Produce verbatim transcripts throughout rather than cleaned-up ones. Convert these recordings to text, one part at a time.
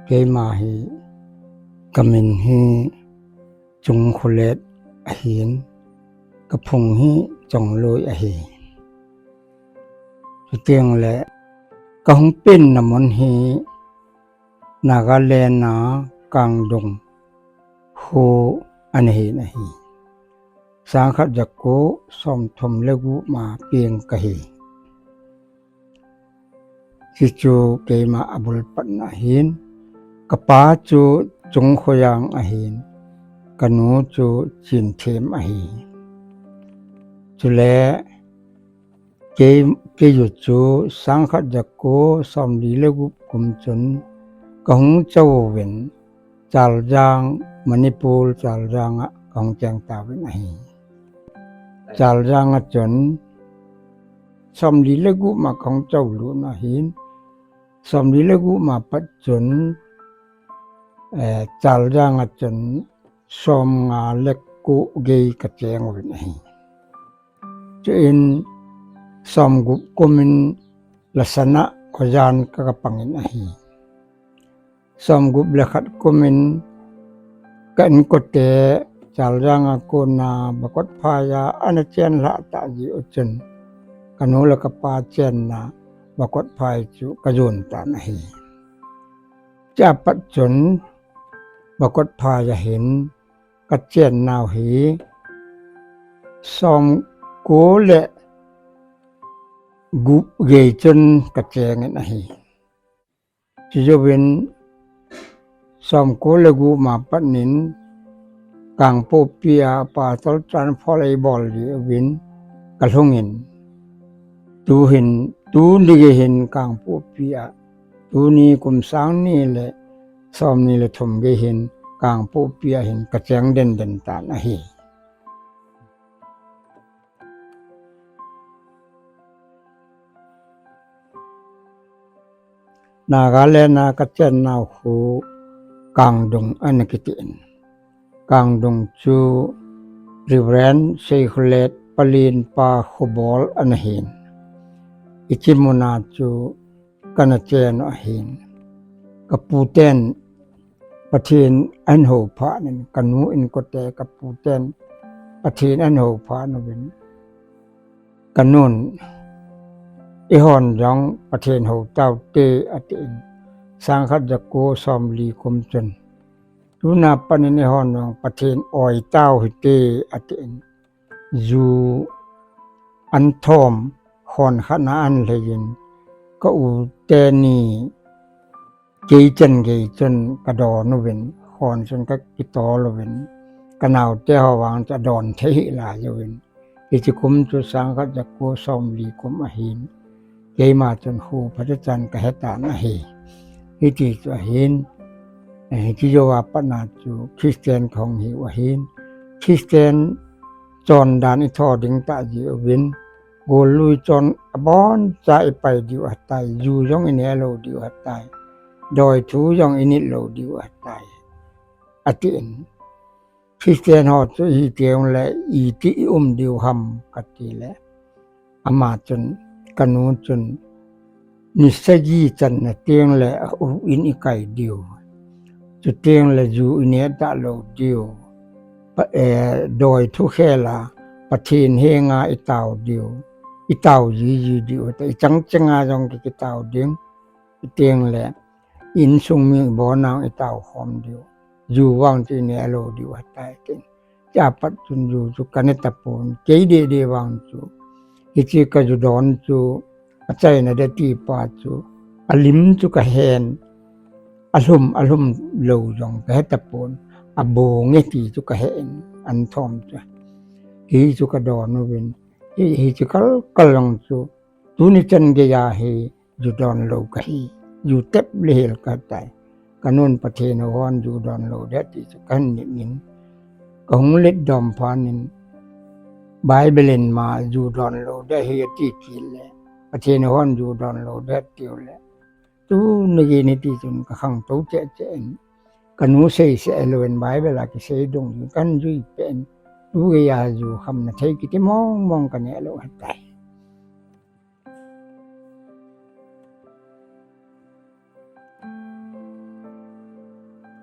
Keima hi kamin hi Chungkholet ahin, kaphung hi Chongloi ahi. Chuteng le kahung penna mun hi Nagaland a Kangdong kho ana hin ahi. Sangkhat jako somthum le gup ma peng kahi. Hichu keima abul patna ahin, kapa chu Chungkhoyang ahin, kanu chu Chinthem ahi. Chule kei, keiyu chu sangkhat jako somli le gup kum chun kahung chouvin, Chaljang, Manipur Chaljang a kahung cheng tauvin ahi. Chaljang a chun somli le gup ma kahung choulut na ahin, somli le gup ma pat chun, eh, Chaljang a chun somnga le ko gei kacheng uvin ahi. Chuin somgup kumin Lasana Khojan ka, kapangin ahi. Somgup le khat kumin ka inkote Chaljang a kona Bakotphai a ana chen lhah tah jeh uchun, kanu le kapa chenna Bakotphai chu kajon tan ahi. Chua pat chun Bakotphai a hin kachen nau hi somko le gup gei chun kachengin ahi. Chujouvin somko le gup ma pat in Kangpokpi a pastor transfer eibol jiuvin kalhungin, tuhin, tuni gei hin Kangpokpi a, tuni kum sang ni le somni le thum gei hin Kangpokpi a hin kacheng denden tan ahi. Nagaland a kachen nau khu Kangdong ana kitin. Kangdong chu Reverend Seikholet Palenpa khobol ana hin. Hiche muna chu kana chen u ahin. Kaputen Pathen ahin hou phat in, kanu inkote kaputen Pathen ahin hou phat uvin, kanun, eihon jong Pathen hou taute atin, sangkhat jako somli kum chun, tuna pat in eihon jong Pathen oi tau hite atin, ju ahin thom, khon khat na ahin lheiyin, ka u teni kei chan gei chun kadon uvin, khon chun kakitol uvin, kanaote ho vang chu adon thei hih lai uvin. Hiche kum chu sangkhat jako somli kum ahin, keima chun khu phatechan kahe tan ahi. Hiti chu ahin, eh, hiche jouva pat na chu Christian kahung hiu ahin, Christian chondan itho ding tah jeh uvin, gollui chon abonchan ipai diu ahitai, ju jong ineh lou diu ahitai, doithu jong init lou diu ahitai, atin. Christian ho chu ihi teng le iti i um diu ham kati le, ama chun, kanu chun, ni sagi channa teng le a u in ikai diu. Chuteng le ju ineh talou diu. Pa, eh, doithu khel a Pathen henga itao diu. Itao jiji diu. Te ichang changa jong ki, kitao ding. Chuteng le insung mi bonang itao khom diu. Ju vang chu ineh lou diu ahitai tin. Chua pat chun ju chu kaneh tapon, kei dede vang chu. Hiche kaju don chu, achaina ding tipa chu, alim chu kahen, alhum, alhum lou jong kahe tapon, abonge ti chu kahen, ahin thom chu. Hichu kadon uvin, hi, hichu kal, kal jong chu, tuni chan geiya hi, ju don lou kahi, ju tep le hel kahitai. Kanun Pathen hou hon ju don lou ding ti chu kahin nit in. Kahung let dom phat in Bible in ma ju don lou ding ahi ati kit le, Pathen hou hon ju don lou ding atiu le, tuni gei ni ti chun kakhangtou cheh cheh in. Kanu sei seh louvin Bible a kisei dungjuiyin kahin jui peh in. Tu geiya ju khamna thei kiti mong mong kaneh lou ahitai.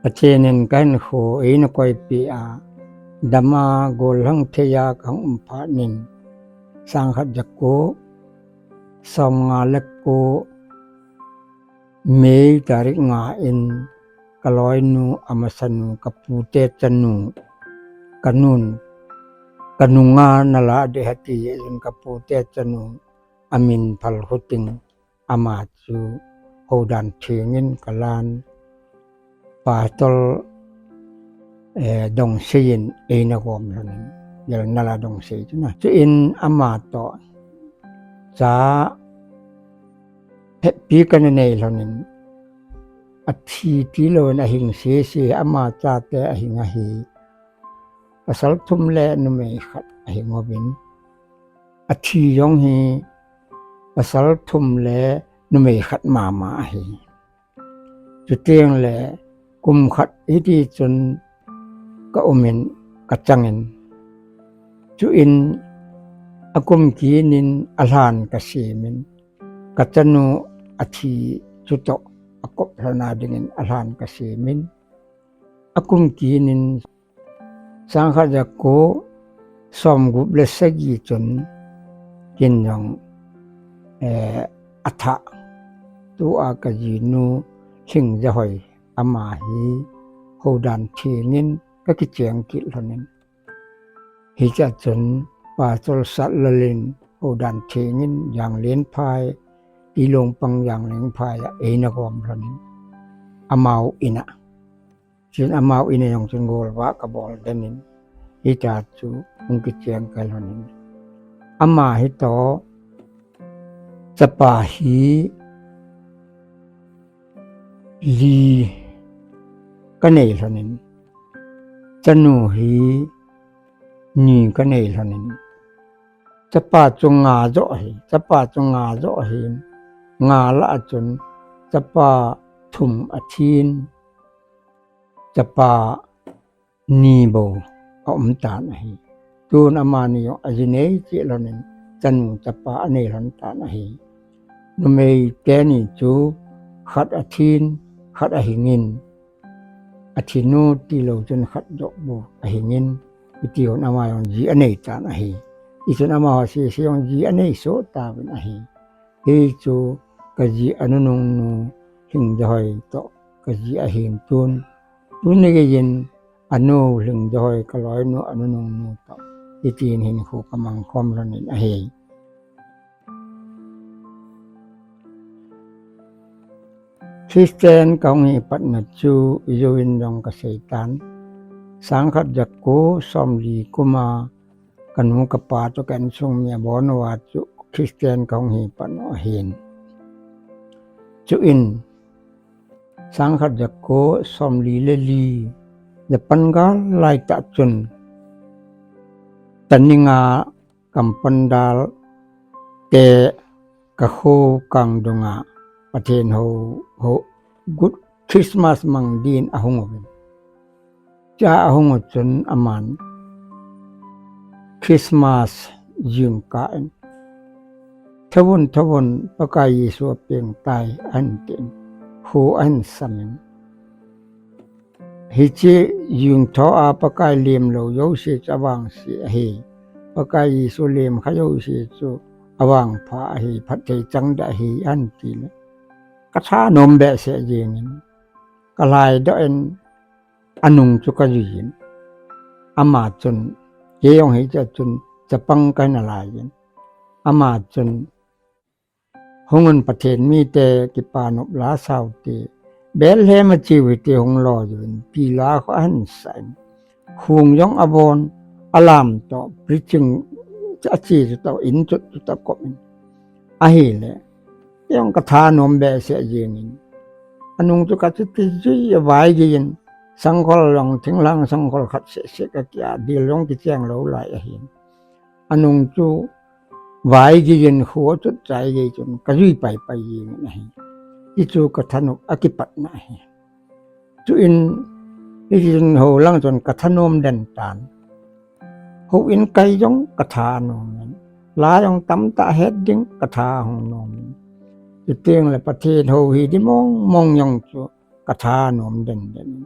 Pathen in kahinkho eina koipeh a, dama golhang thei a kahung um phat in, sangkhat jako somnga le ko May tarik nga in kaloinu amasanu kapute chanu, kanun, kanunga nala dehati in kapute chanu amin phal huting ama chu houdan thengin kalan Pastor, eh, Dongsei in eina gom lhonin, Jalnala Dongsei chuna. Chuin ama toh cha heppi kana nei lhonin, athi tilouvin ahing sese, ama chate ahing ahi. Pasal thum le numei khat ahing uvin, athi jong hi pasal thum le numei khat mama ahi. Chuteng le kum khat hiti chun ka umin, ka changin, chuin akum kinin alhan kasemin, kachanu athi chutoh akop lhona dingin alhan kasemin, akum kinin sangkhat jako somgup le sagi chun kin jong, eh, athah tua kajinu Lhingjahoi ama hi houdan thengin kakicheng kit lhonin. Hichea chun Pastor Satlal in houdan thengin Janglenphai, Tilongpang Janglenphai a eina gom lhonin, amau ina. Chun amau ina jong chun golvah kabol denin, hitia chu hung kicheng kei lhonin. Ama hitoh chapa hi li kanei lhonin, chanu hi ni kanei lhonin. Chapa chu nga joh ahi, chapa chu nga joh ahin, nga lah a chun chapa thum athin, chapa ni bou aum tan ahi. Tun amani jong aji nei cheh lhonin, chanu chapa anei lhon tan ahi. Numei teni chu khat athin, khat ahingin, athinu tilou chun khat joh bou ahingin, hiti hon ama jong ji anei tan ahi. Hichun amaho sese jong ji anei soh tauvin ahi. Hichu kaji anunungnu Lhingjahoi toh kaji ahin tun, tuni geiyin anu Lhingjahoi kaloinu anunungnu toh hitin hinkho kamang khom lhonin ahi. Christian kahung hi patna chu ijouvin jong kaseitan. Sangkhat jako somli kuma kanu kapa toh ka insung mi abon uva chu Christian kahung hi patna ahin. Chuin sangkhat jako somli le li, japan gal laitah chun taninga kampandal te kakho kangdunga Pathen hou, hou, Good Christmas mang din ahung uvin. Chua ahung u chun aman Christmas jingkah in, thouvun, thouvun, Pakai Jesu apeng tai, ahin tin, kho ahin samin. Hiche jingthoa Pakai lemlou jouse chu avangse ahi. Pakai Jesu lemkha jouse chu avangpha ahi, phatthei chang ding ahi, ahin tile, kathanom behseh jengin, kalhaidoh in, anung chu kajuiyin. Ama chun, kei jong hichea chun chapang kahin alaiyin. Ama chun, hungun Pathen mite kipa nop la sao te, Bethlehem a cheu hite hung lo uvin, ti la kho ahin sah in. Khong jong abon, alam toh, preaching ache chutoh, in chut chutoh kop in. Ahile, kei jong kathanom behseh jengin, anung chu kachuti jui avaigeiyin, sangkhol jong thinglhang sangkhol khat seh seh kakia, dil jong kicheng lou lai ahin. Anung chu vaigeiyin kho chut chai gei chun kajui paipai jengin ahi. Hichu kathanop akipatna ahi. Chuin, hichun hou lang chun kathanom den tan. Houin kai jong kathanom in, la jong tamtah het ding katha hung nom in. Chuteng le Pathen hou hi di mong mong jong chu kathanom den den in.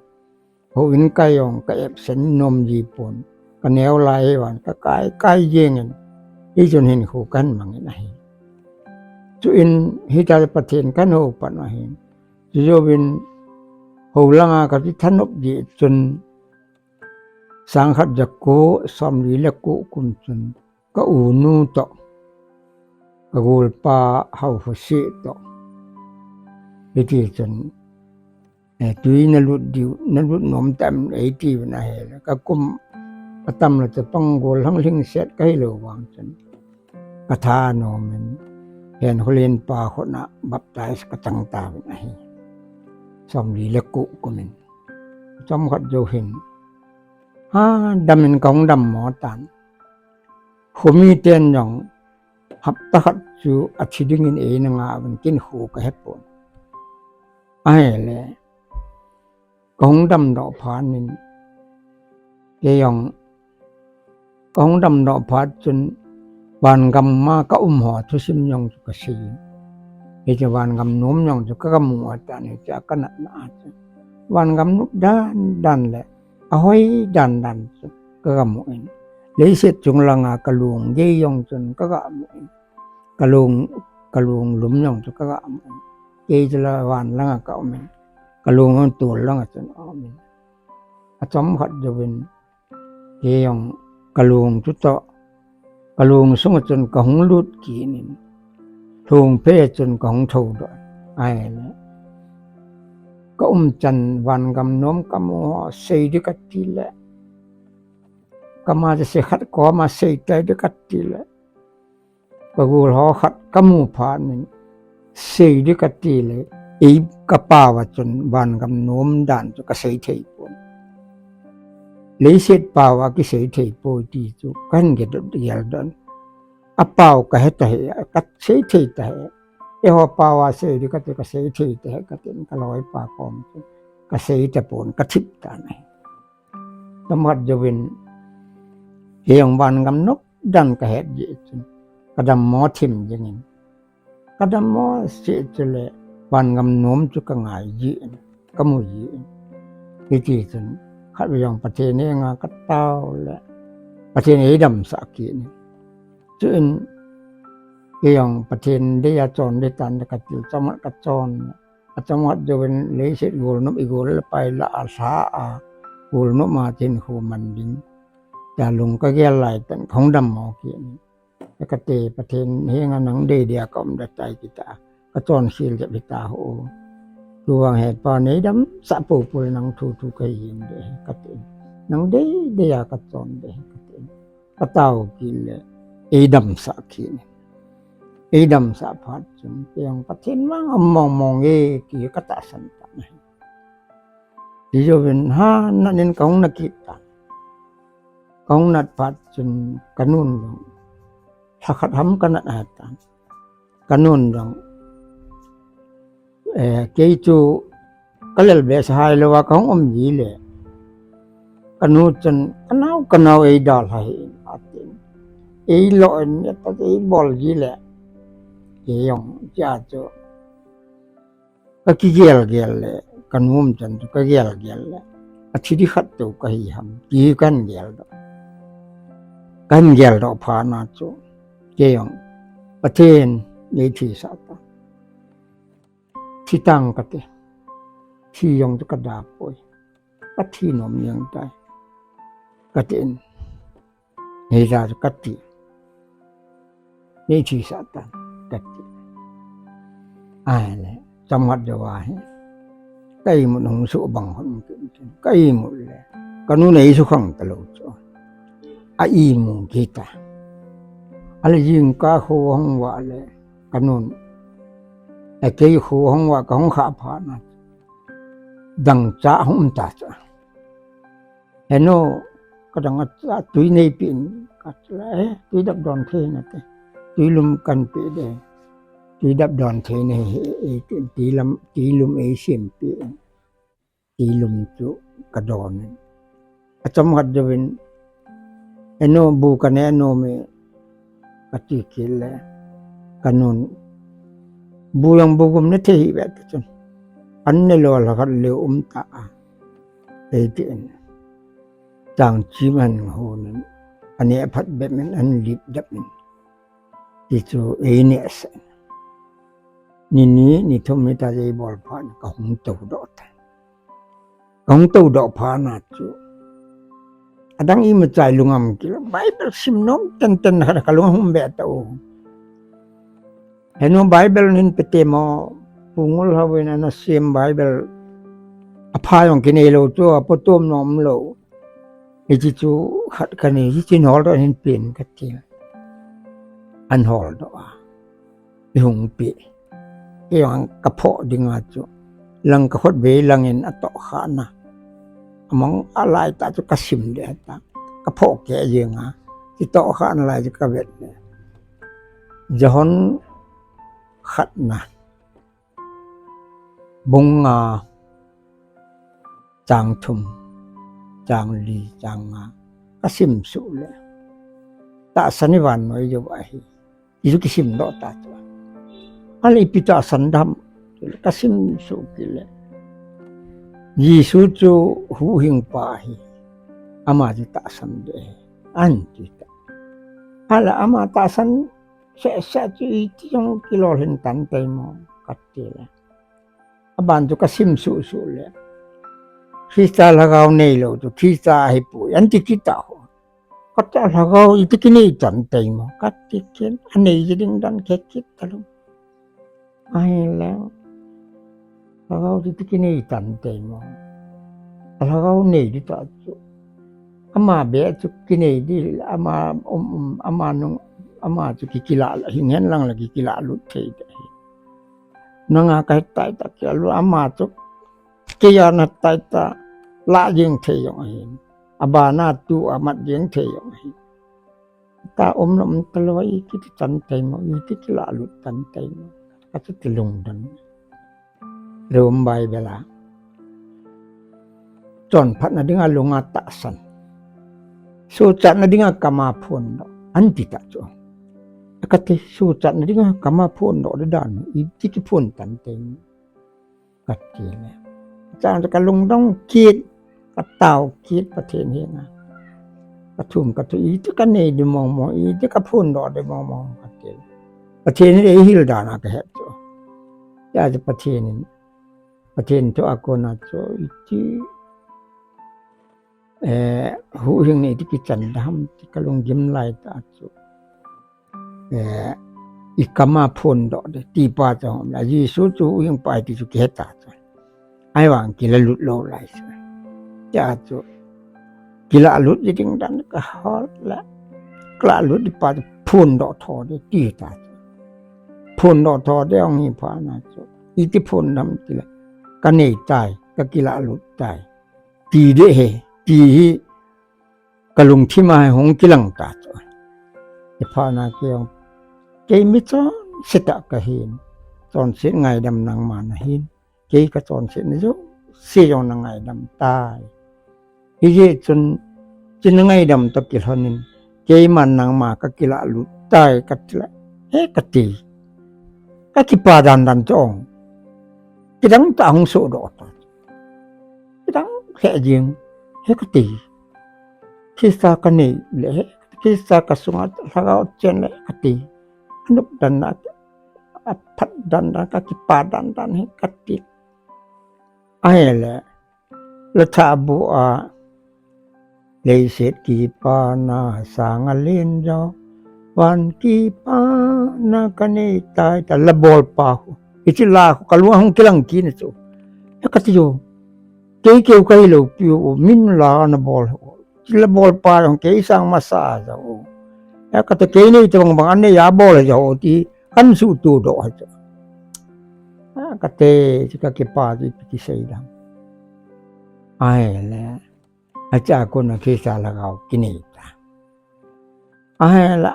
Houin kai jong ka absent nom ji pon. Ka neo lai hi vang ka kai, kai jeng in. Hichun hinkho kahin mang in ahi. Chuin hitia Pathen kahin hou pan ahi. Chujouvin hou langa ka kithanop ji chun sang khat ja ko som li le ko kum chun ka unu toh, ka golpa Haophase toh, hiti chun, eh, tui na lut diu, na lut nom tam, eiti uvin ahile. Ka kum atam le chapang gollhang lhingset ka hilou vang chun ka thanom in, Henkholen pa khut a baptize ka chang tauvin ahi. Som li le ko kum in. Chomkhat jou hin, ha, dam in kahung dammo tan. Khomiten jong hapta khat chu athi dingin eina ngah uvin, ken kho kahe pon. Ahile, kahung damdoh phat in, kei jong kahung damdoh phat chun, vangam a ka um ho thusim jong chu kasei in. Hiche vangam nom jong chu ka, ka mu a tan, hiche a ka natna a chu vangam nop dan dan le ahoi dan dan chu ka, ka mu in. Leiset chung langa ka long gei jong chun ka, ka mu in. Ka long, ka long lum jong chu ka, ka mu in. Kei chu la van langa ka um in. Ka long jong tol langa chun aum in. Achomkhat jouvin, kei jong ka long chu toh, ka long sunga chun kahung lut kit in. Lhungphe chun kahung thoudoh. Ahile, ka umchan vangam nom ka mu ho sei ding kati le, ka ma chu se khat koma sei tai ding kati le, ka gol ho khat ka mu phat in, sei ding kati le, ei ka pao a chun vangam nom dan chu ka sei thei pon. Leiset pao a kisei thei poi ti chu kahin geldoh, geldoh in. Apao kahe tahih, ka sei thei tahih. Eiho pao a sei ding kati, ka sei thei tahih katin, ka loipa kom chu ka sei tapon, ka thip tan ahi. Chomkhat jouvin, hiche vangam nop dan kahet jeh chun ka dammo thim jeng in. Ka dammo seh chule vangam nom chu ka ngai jin, ka mu jin. Hiti chun khatvei jong Pathen henga ka tao le Pathen in eidamsah kit in. Chuin kei jong Pathen deiya chon ding tan kati, chomkhat ka chon. Achomkhat jouvin leiset golnop, i gol le pai lah a, lha a, golnop a hinkho man ding tia lung ka gel lai tan kahung dammo kit in. Kati, Pathen henga nang dei dia ka um da tai, kiti a, ka chonkhel jep hita ho. Tuvang Hepa neidamsah poupou le nang thu thu kahi jing ding ahi, kati. Nang dei dia ka chon ding ahi, kati. Ka tao kit le eidamsah kit in. Eidamsah phat chun kei jong Pathen vang aum mong mong e ti ka tahsan tan ahi. Hijouvin ha, nat in kahung nat kit tan. Kahung nat phat chun ka nun jong, lha khat ham ka nat a tan. Ka nun jong, eh, kei chu ka lel behseh lou a kahung um ji le, ka nu chun, "Ka nao, ka nao, eidalha hih in," atin. Eilo in, eibol ji le, kei jong, hichea chu ka kigel gel le, ka nu umchan chu ka gel gel le, athi ding khat tou kahi ham, ti kahin geldoh. Kahin geldoh phat na chu, kei jong, Pathen, nei thisah tan. Thi tang kate. Thi jong chu ka da poi. Ka thi nom jeng tai, katin. Hijeh chun kati. Nei thisah tan, kati. Ahile, chomkhat jou a hi, ka imut hung suh bang hon kit in, ka imut le, ka nun ei sukhang talou chu. A imu kit a. Ahile jingkah kho hung vah le, ka nun, eh, kei kho hung vah, ka hung khah phat na, dangchah hung um ta chu. "He nu, ka dangchah tui neipeh in," kati le, "Eh, tui dap don thei nate. Tui lum kahin peh ding. Tui dap don thei nahi, eh, eh, tui lum, tui lum eisempeh in." Tui lum chu ka don in. Achomkhat jouvin, "He nu, bu ka neh nom e," kati kit le, ka nun, "Bu jong bu gum ne thei hih ve," ati chun. An ne lou lha khat leu um ta a. Eitin. Chang chim an hon in. Ane phat bep in an lip dap in. Ti chu ei ne sa. Ni ni, ni thum ni ta ei bol phan ka hung to do ta. Ka hung to do phan a chu. Adang ima chai lungam kila. Bible sim nom ten ten ha ka lung hum be ta u. Henu Bible nin pete mo pungul ha wena na sim Bible. Apha yong kinei lo chu apotum nom lo. Hichi chu khat ka nei, hichi hol do hin pin ka ti. An hol do a. I hung pi. I hung ka pho ding a chu. Lang ka khut be lang in a to kha na. Among a lai ta chu ka sim de ta. Ka pho ke jing a. Ti to kha na lai chu ka vet de. John khat na. Bung nga, chang thum, chang li, chang nga, ka sim suh le. Tahsan i vannoi jou ahi. Jesu kisim doh ta chu. Ale ipi tahsan dam, ka sim suh kit le. Jesu chu huhhing pa ahi. Ama chu tahsan ding ahi. An ti ta. Ale ama tahsan seh seh chu iti jong kilolhin tan tai mo, ka ti le. Aban chu ka sim suh suh le. Christa lhagao nei lo chu, Christa ahi poi, an ti kit ta ho. Ka ta lhagao iti kinei tan tai mo, ka ti kit, anei ji ding dan khe kit ta lo. Ahi le. Lhagao chu ti kinei tan tai mo. Lhagao nei di ta chu. Ama be chu kinei di, ama, um, um, ama nung, ama chu ki kila, hing hen lang la ki kila lut thei de. Nanga ka het tai ta kila lut ama chu. Kei a na tai ta, la jing thei jong ahi. Abana tu a mat jing thei jong ahi. Ta um nom ta lo i kiti tan tai mo, i ti kila lut tan tai mo. Ka chu ti lungdon. Rom Bible a. Chonphat na dinga lunga tahsan. Suchat na dinga kama phon do. An ti ta chu. Ka ti suchat na dinga kama phon do de dan. I ti ki phon tan tai mo. Ka ti le. Chang ka lungdong kit, ka tao kit Pathen henga. Ka thum ka thu iti ka nei di mong mong, iti ka phon do di mong mong ka ti le. Pathen hi ei hil dan a ka het chu. Ya chu Pathen in, Pathen thu a kona chu iti, eh, huhhing nei ti kichan dam ti ka lunggim lai ta chu. Eh, i kama phon do de, ti pa chu hom la, Jesu chu huhhing pa ti chu kihe ta chu. Ahivang kila lut lo lai chu. Tia chu, kila lut ji ding dan ka hol la. Kila lut di pa chu phon do tho de, ti ta chu. Phon do tho de ong hi pha na chu. Iti phon dam ti la. Ka nei tai, ka kila lut tai. Ti de he, ti hi. Ka lungthim a hung kilang ta chu. I pha na kei ong. Kei mi chonse ta ka hin. Chonse ngaidam nangma na hin. Kei ka chonse na jo. Se jong na ngaidam tai. Hijeh chun, chun na ngaidam to kilhonin. Keiman nangma ka kila lut tai ka ti le. He ka ti. Ka kipa dan dan chu ong. Kidang ta hung so do ta. Kidang he jing. He ka ti. Christa ka nei le he, Christa ka sunga lhagao chen le ka ti. Anup dan na, aphat dan dan, ka kipa dan dan he ka ti. Ahile, la tha bu a, leiset kipa na sanga len jo, van kipa na ka nei tai ta la bol pa hu. Hichi la hu, ka lung hung kilang kit na chu. He ka ti jo. Kei keu ka hi lo pi u, min la na bol u. Chi la bol pa jong kei sang masa ja u. Ya ka te kei nei te bang bang an nei ya bol ja u ti kan su tu do ha cha. Ya ka te chi ka kipa ji pi ki sei dam. Ahile. Acha ko na Christa lhagao kinei ta. Ahile.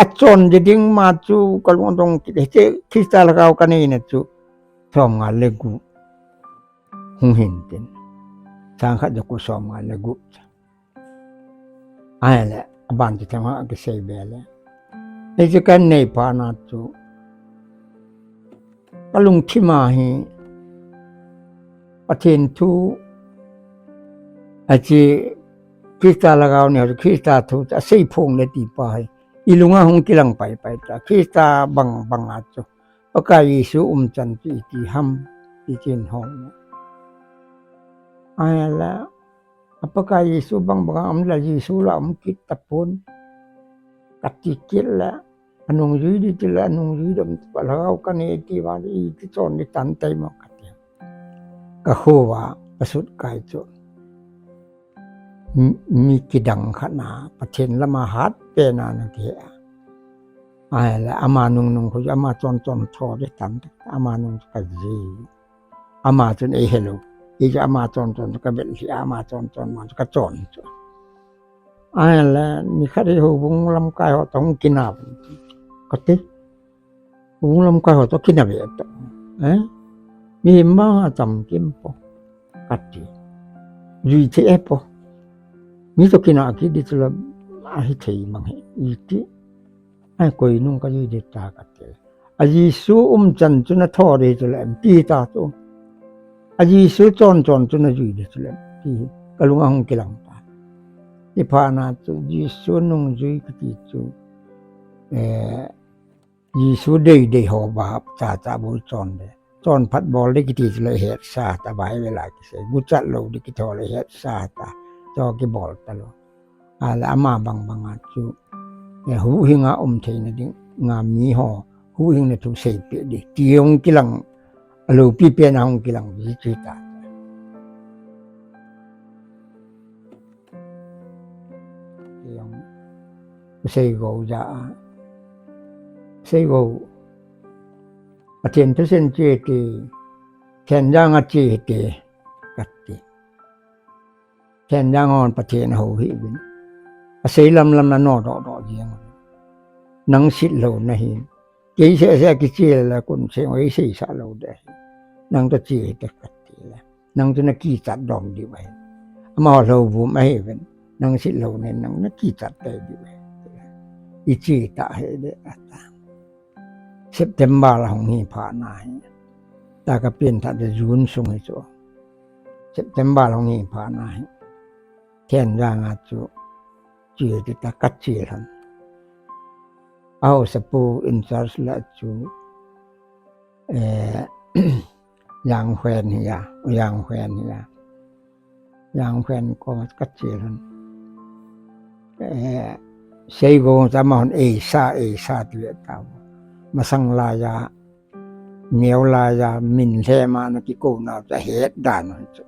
Achon ji ding ma chu ka lung dong ki te Christa lhagao ka nei na chu. Som nga le gu. Hung hin tin. Sang khat ja ko som nga le gu. Ahile, aban ti thang ha kisei be le. Ei chu kan nei pa na chu. Ka lungthim a hi. Pathen thu. Achi Krista lhagao ni ho chu Krista thu chu asei phong le ti pa hi. I lunga hung kilang pai pai ta. Krista bang bang a chu. Pakai Jesu umchan chu iti ham, iti hol. Ahinla, a Pakai Jesu bang bang a um la Jesu la um kit tapon. Kati kit la, anungjui di ti la, anungjui dom ti pa lhagao kanei ti va, iti chon di tan tai mo kati. Ka kho va, ka sut kai chu. Mi, mi kidang khat na, Pathen lama hat pen a na kihe a. Ahinla, ama nungnung khu, ama chon chon tho di tan, ama nung ka ji. Ama chun ei hello. Ei chu ama chon chon ka bel hi, ama chon chon ma ka chon chu. Ahinla, ni khat hi houbung lamkai ho toh hung kina. Kati. Houbung lamkai ho toh kina ve to. Eh? Mi ma a cham kim po. Kati. Jui the e po. Mi toh kina ki di chu la ahi thei mang he. Iti. Ai, koi nung ka jui di ta kati. A Jesu umchan chu na tho di chu le, ti ta chu. A Jesu chon chon chu na jui di chu le, ti. Ka lunga hung kilang ta. Ti pha na chu, Jesu nungjui kati chu. Eh, Jesu dei dei ho ba cha cha bu chon de. Chon phat bol di kiti chu le hetsa ta Bible a kisei. Guchat lo di kiti ho le hetsa ta. Cho kibol ta lo. Ahinla ama bang bang a chu. Eh, huhhing a um theina ding. Nga mi ho. Huhhing na thu seipeh di. Ti hung kilang. Alopi pen a hung kilang. Ji chi ta. Ti hung. Sei go ja. Sei go. Pathen thusim che ti, Thenjang a che ti, kati. Thenjang hon Pathen aho hih uvin. Asei lam lam na no doh doh jeng. Nang sit lou na hin. Kei seh seh kiche la kun seh ei seisah lou de. Nang toh che te kati la. Nang chu na kichat dom diu ahi. Amaho lou vum ahi uvin. Nang sit lou na hin nang na kichat te diu ahi. I che ta he de ata. September la hung hi pha na hi. Ta ka pen tha de June sung hi chu. September la hung hi pha na hi. Thenjang a chu. Che ti ta ka che lhon. Aho sapu in charge la chu. Eh, Yang Huen hi a, Yang Huen hi a. Yang Huen ko ka che lhon. Eh, sei go ta ma hon ei sa, ei sa ti ve ta. Masang la ya, neo la ya, min le ma na ki ko na ta het dan hon chu.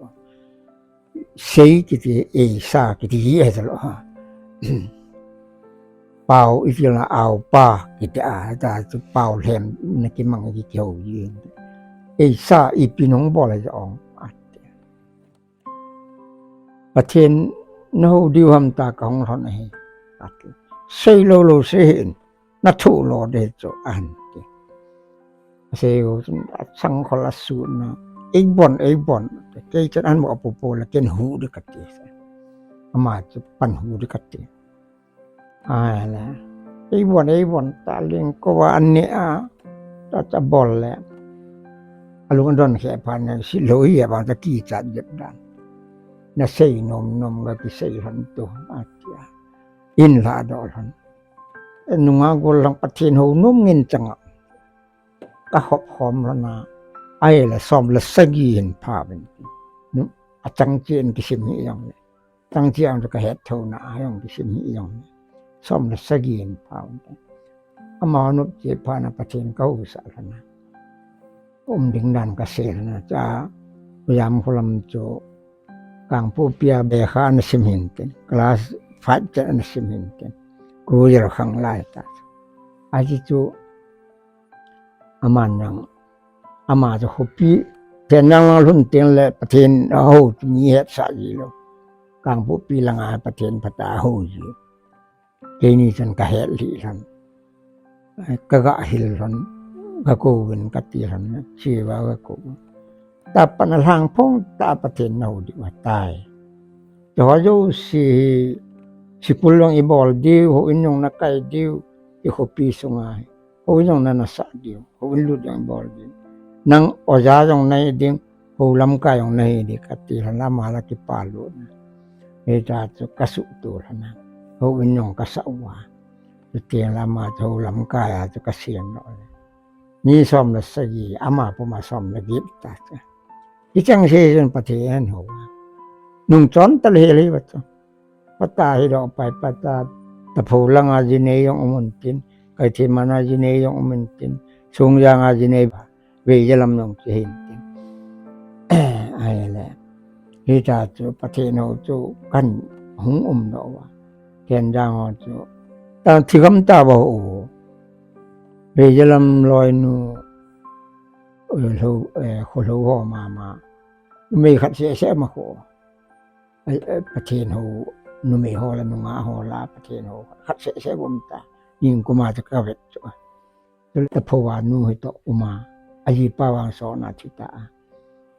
Sei kiti, ei sa kiti hi ahi talo ha. Pau iti la au pa kiti a, ta chu pau lhem na kimang ki kihou ji. Ei sa ipi nung bol a ong. Pathen na ho diu ham ta ka hung lhon ahi. Sei lou lou sei hin. Na thu lo de chu ahin ti. Asei u chun a chang khol a su na. Ei bon, ei bon. Kei chun an mo apu po la ken hu de kati. Ama chu pan hu de kati. Ai la. Ei bon, ei bon ta ling ko wa an ne a. Ta cha bol le. Alung don khe pha na si lo hi ba ta kichat jep dan. Na sei nom nom ga kisei lhon tu. Atia. In la do lhon. Nunga gol lang Pathen ho nom ngin changa. Ka hop hom lana. Ai la som la sagi hin pha ben. Nu, a chang chen kisim hi yong le. Chang chen ka het tho na a yong kisim hi yong le. Som la sagi hin pha ben. Ama nop che pha na Pathen ka hu sa lana. Um ding dan ka sei lana. Cha, yam khulam chu. Kangpokpi a bekha ana sim hin tin, class five ten ana sim hin tin, Cruiser khang lai ta. Aji chu aman jong, ama chu khopi, Thenjang lang lhun teng le Pathen aho chu mi hetsah ji lou. Kangpokpi langa Pathen phatah a aho ji. Keini chun ka het lih lhon. Ka ga hil lhon. Ka kou vin ka ti lhon. Chiva ka kou. Ta pan a lhang phong ta Pathen na ho diu atai. Te ho jo si hi sikul jong i bol diu, ho in jong na kai diu, i khopi sunga hi. Ho in jong na na sa diu, ho in lut jong i bol diu. Nang oja jong na hi ding, ho lamkai jong na hi ding, ka ti lhon la ama la kipa lut na. Hita chu kasuh tu lhana. Houin jong kasah uva. Chuteng le ama chu hou lamkai a chu kasem lou le. Mi som le sagi, ama puma som le get ta chu. Hicheng se chun Pathen hou. Nungchon ta le hel hi va chu. Pata hi lo pai pata, tapho langa jinei jong um untin, kaithei mana jinei jong um untin, sungjanga jinei ba, veija lam jong chi hin tin. Ahile, hita chu Pathen hou chu kan hung um lou va. Ken jang ho chu, ta thigam ta va ho. Veija lam loinu, eh, lo, eh, kho lo ho mama. Numei khat seh seh ma kho. Ai, ai, Pathen hou, numei ho la, nungah ho la, Pathen hou, khat seh seh gom ta. Ning kuma chu kavet chu. Chule tapho va nu hi toh uma. Ajipa vang sona thi ta.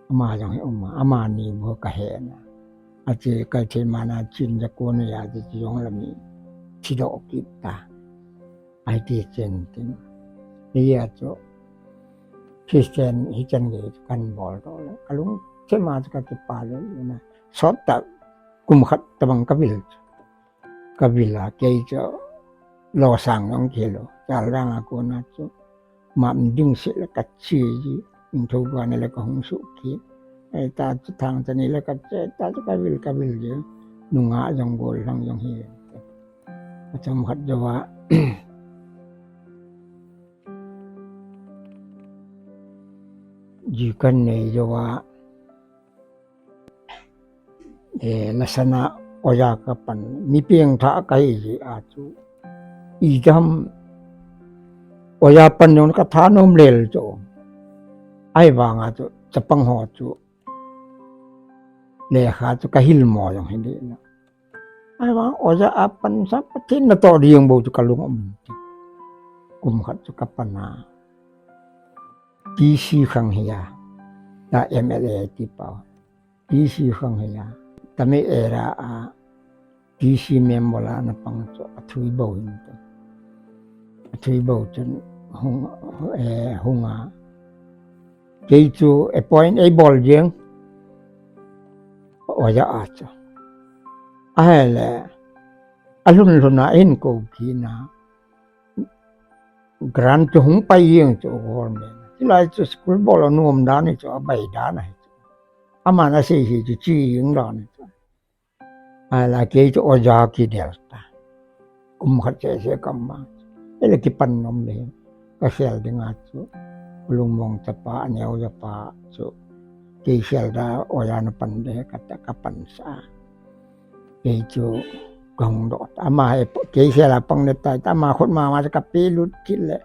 Ama jong hi uma. Amani bou kahe na. Ache kaithei mana chin ja ko na ya chu jong la mi. Thi doh kit ta. Ai ti chen tin. Hia chu. Christian hichan gei chu kan bol doh le. Kalungthim a chu kakipah le na. Sot ta kum khat tabang kavil chu. Kavil a kei chu losang jong kilou. Chalrang a kona chu. Map ding seh le kache ji. Ing tho gua na le kahung suh kit. Ai ta chu thang chani le kache, ta chu kavil, kavil ji. Nungah jong gollhang jong hi. Achom khat jou a. Ji kan nei jou a. Eh, lasana oja kapan. Mi pengthah kahi ji a chu. Ijam oja pan jong kathanom lel chu. Ahivanga chu, chapang ho chu. Lekha chu kahil mo jong hi ding la. Ahivang oja a pansa Pathen natoh ding bou chu kalung um. Kum khat chu kapan a. T C khang hi a. Ta M L A ti pau. T C khang hi a. Tame era a. T C member la na pang chu athui bou hin tu. Athui bou chun hung, eh, hung a. Kei chu appoint ei bol jeng. Oja a chu. Ahile. Alhun lhun a hin ko kina. Grant chu hung pai jeng chu government. Chulai chu school bol a nom dan hi chu abai dan ahi chu. Aman asei hi chu chi jeng dan hi chu. Ahile kei chu oja kidel ta. Kum khat seh seh kam ma. Ele kipan nom le. Kasel ding a chu. Lungmong chapa, aneo chapa chu. Kei sel da oja na pan de kata kapan sa. Kei chu kahung doh ta. Ama he kei sel a pang le ta. Ama khut mama chu kape lut kit le.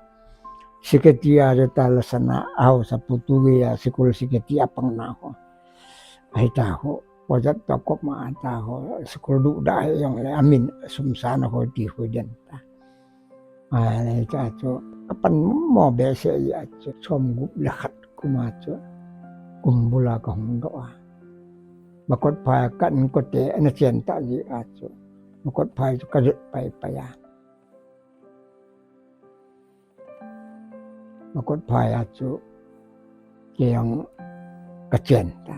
Secretary a chu ta lasana a hausa pu tu ge a school secretary a pang na ho. Ahita ho. Oja toh kop ma ta ho, school duh da he jong le, amin sum sa na ho ti ho den ta. Ahile cha chu, kapan mo behseh a chu, som gup le khat kum a chu, kum bul a kahung doh a. Makot phai a kan kote, ana chen ta ji a chu, makot phai chu kajet pai pai a. Makot phai a chu kei kachen ta.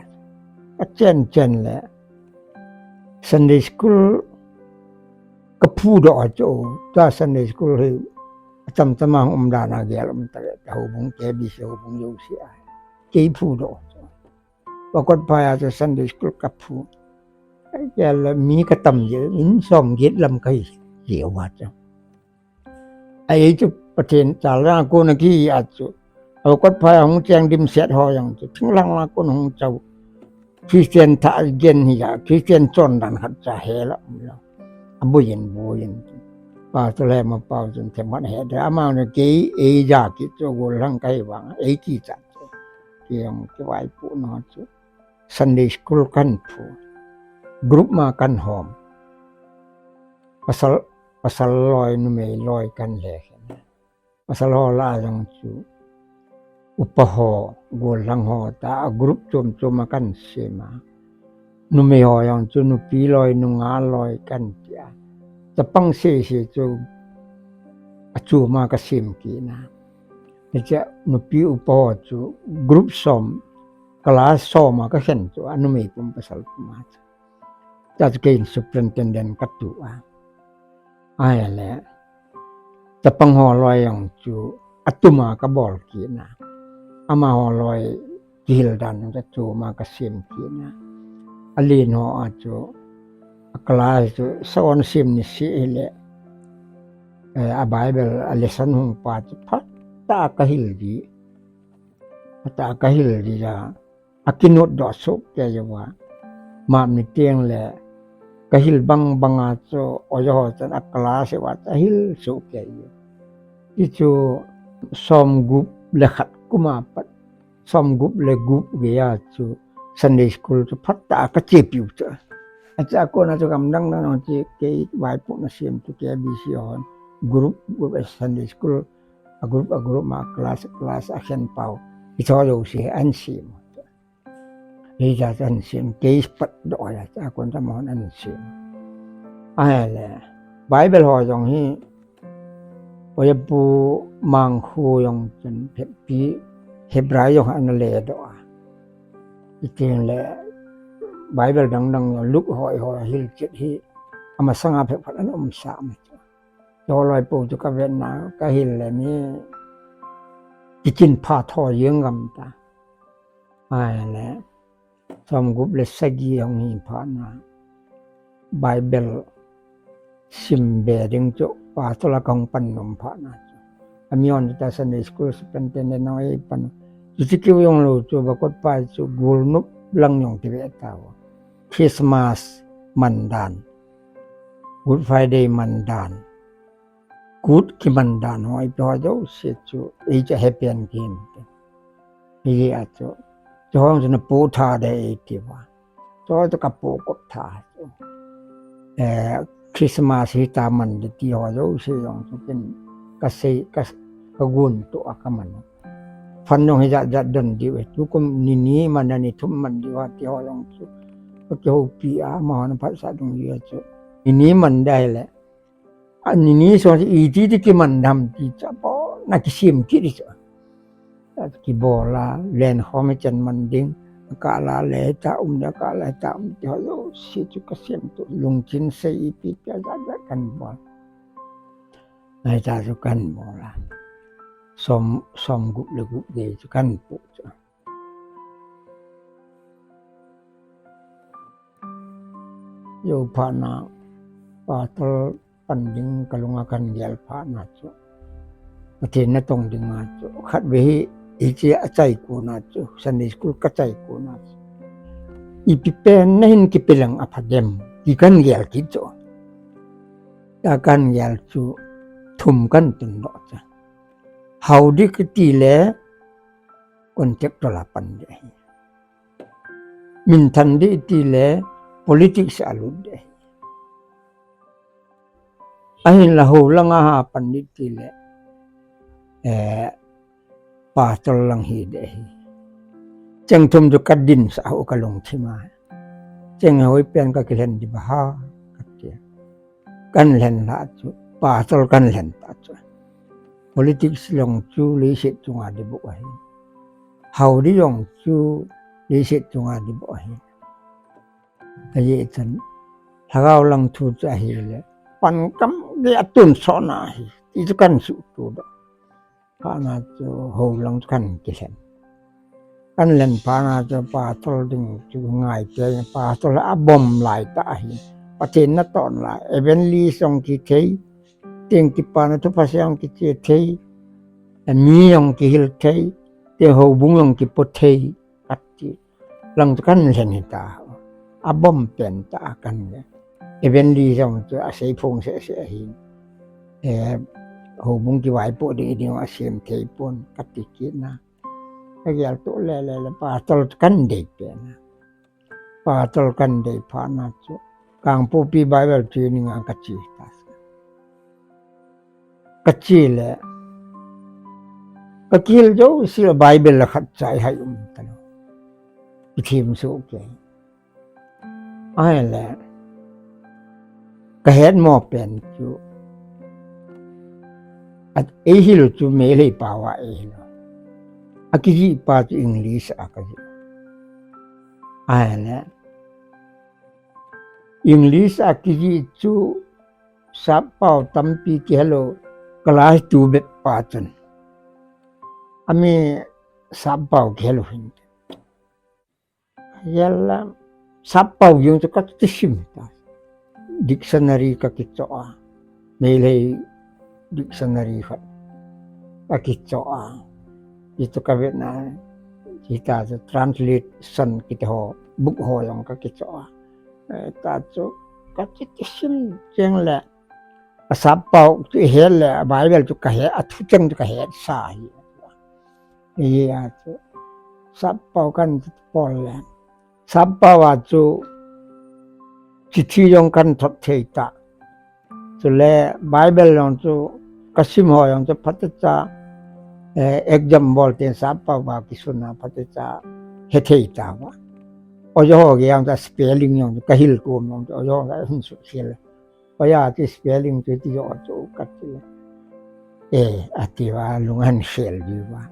Kachen chen le Sunday school kaphu doh a chu, ta Sunday school hi acham cham a um dan a gel um ta le, houbung K B C houbung jouse a. Kei phu doh a chu. Makot phai a chu Sunday school kaphu. Gel le mi katam je, in som get lam kahi je wa chu. Ahi chu Pathen chalrang a kona kihi a chu. Makot phai a hung cheng dimset ho jong chu. Thinglhang a kona hung chau. Christian thah gen hi a, Christian chondan khat cha he la um lo. Abui in bui in. Pa chu le ma pau chun themkhat he de. Ama ne kei ei ja kit chu gollhang kahi vang. Ei kicha chu. Kei jong kivaipoh na chu. Sunday school kan phu. Group ma kan hom. Pasal, pasal loi, numei loi kan le khen. Pasal ho la jong chu upa ho, gollhang ho ta a group chom chom a kan sem a. Numei ho jong chu nupi loi, nungah loi kan ti a. Chapang seh seh chu achom a kasem kit na. Hiche nupi upa ho chu group som, class som a kakhen chu a numei pum pasal pum a chu. Tua chu kei in superintendent ka tu a. Ahile, chapang ho loi jong chu atuma ka bol kit na. Amaho loi kihil dan jong chu atuma ka sem kit na. Alen ho a chu a class chu sa on sem ni si hile, eh, a Bible a lesson hung pa chu phatah a ka hil di. Phatah a ka hil di a. A kinot doh soh kei uva. Map ni teng le ka hil bang bang a chu oja ho chun a class uva chu a hil soh kei u. Hichu som gup le khat kum a pat, som gup le gup gei a chu Sunday school chu phatah a ka chepi u chu. Achu a kona chu gam dang dang a che kei vaipohna sem chu K B C hon group, group a Sunday school a group, a group ma class, class a khen pau. Hicho jouse an sem. Hijeh chun an sem, kei pat doh a, a kon ta mon an sem. Ahile, Bible ho jong hi, Oja Pu Mangkhu jong chun phepi Hebrai jong ana le doh a. Hitin le, Bible dang dang jong Luke ho, ho hil chet hi, amasanga phet phat an um sa ma chu. Chu loi po chu ka vet na, ka hil le ni, kichin pha tho jeng gam ta. Ahile, som gup le sagi hung hi phat na, Bible sim be ding chu pastor a ka hung pan nom phat na chu. Ami hon ta Sunday school superintendent hon ei pan. Chuti keu jong lou chu, bakot pa chu gul nop lang jong ti ve ta u. Christmas man dan, Good Friday man dan, Kut kiman dan ho, ipi ho jouse chu, ei chu a happen kin. Hijeh a chu, chu hung chu na pu tha de ei ti uva. Chu chu ka pu kop tha chu. Eh, Christmas hi ta man de ti ho jouse jong chu kin ka sei, ka, ka gun to a ka man. Fan jong hijat jat don diu e. Tukum ni ni man a ni thum man diu a ti ho jong chu. Ka kihoupi a, amahon phatsah ding diu a chu. Ni ni man de le. A ni ni sung iti ti kiman dem ti chu abon a kisem kit di chu. Kibol a, len khom ichan man ding, akah la le ta um de, akah la ta um ti ho jouse chu ka sem to, lungchin sei ipi ipi a jat jat kan bol. Hita chu kan bol a. Som, som gup le gup gei chu kan pu chu. Jou phat na, pastor pan ding ka lung a kan gel phat na chu, Pathen na tong ding a chu, khatvei hi, hiche a chai kon a chu, Sunday school ka chai kon a chu, ipi pen na hin kipe leng a pha dem, ti kan gel kit chu. Tua kan gel chu, thum kan tun doh chu. Hao di kiti le, contractor a pan di ahi. Minthang di ti le politics a lut di ahi. Ahinla hou lang a ha pan di ti le, eh, pastor lang hi di ahi. Cheng thum chu ka dinsah u ka lungthim a. Cheng hoi pen ka kilhen di ba ha, ka ti a. Kan lhen lhah chu, pastor kan lhen ta chu. Politics jong chu leiset chunga di bou ahi. Hao di jong chu leiset chunga di bou ahi. Ajeh chun, lhagao lang thu chu ahile, pan gam gei a tun sot na ahi, ti chu kan suhto doh. Phat na chu hou lang chu kan kilhen. Kan lhen phat na chu pastor ding chu ngai te, pastor a bom lai ta ahi. Pathen na ton lai, evangelist jong kithei, teng kipana thupha se jong kiche thei, mi jong kihil thei, teng houbung jong kipo thei, ati. Lang chu kan lhen hita. Abom pen ta kan le. Evangelist jong chu asei phong seh seh ahi. Eh, houbung kivaipoh ding ding asem thei pon kati kit na. Ka gel to le le le pastor kan dei pen na. Pastor kan dei phat na chu. Kangpokpi Bible training a ka che ta. Ka che le. Ka kihil jouse le Bible la khat cha ihai um ta lou. Kithem soh kei. Ahile. Ka het mo pen chu. At eihil chu Meitei pao a eihil. A kijih pa chu English a ka jih. Ahile. English a kijih chu sappao tampi kihelou, class two bep pa chun. Ami sappao kihelou hin. Yalla, sappao jong chu kati sim ta. Dictionary kakichoh a. Meitei dictionary khat kakichoh a. Hichu kavet na, hita chu translation kiti ho, book ho jong kakichoh a. Eh, ta chu kati sim cheng le. Asappao chu het le, Bible chu kahet, athu cheng chu kahet sa hi. Hijeh a chu sappao kan pol le. Sappao a chu chithi jong kan thot thei ta. Chule Bible jong chu kasim ho jong chu phatecha, eh, exam bol teng sappao a kisun a phatecha hethei ta va. Oja ho gei jong chu spelling jong chu kahil kom jong chu oja ho gei hin suhkhel. Oja chu spelling chu ti jo chu kati le. Eh, ati va lung ahin khel ji va.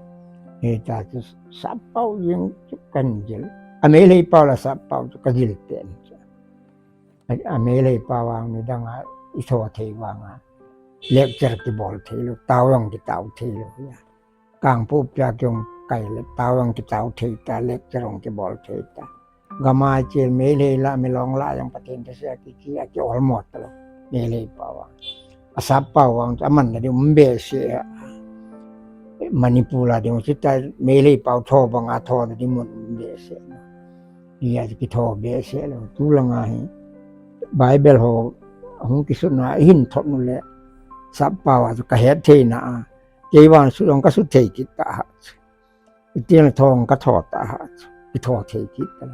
Hita chu sappao jeng chu kan jil. A Meitei pao la sappao chu kajil pen chu. A, a Meitei pao vang nidang a i tho thei vang a. Lecture kibol thei lou, tao jong kitao thei lou ya. Kangpokpi a kihung kai le, tao jong kitao thei ta, lecture jong kibol thei ta. Gam a chel Meitei la, Milong la jong Pathen thusei a ki, ki, a ki almost lou. Meitei pao vang. Asappao vang, aman na ding um behseh a. Manipur la ding, chuti Meitei pao tho bang a tho na ding mun um behseh. Hijeh a chu kitho behseh lou. Tulang a hi Bible ho hung kisun a, i hin thot nu le sappao a chu kahet thei na a. Kei vang su jong kasu thei kit ta ha chu. Itih le tho jong katho ta ha chu. Kitho thei kit ta.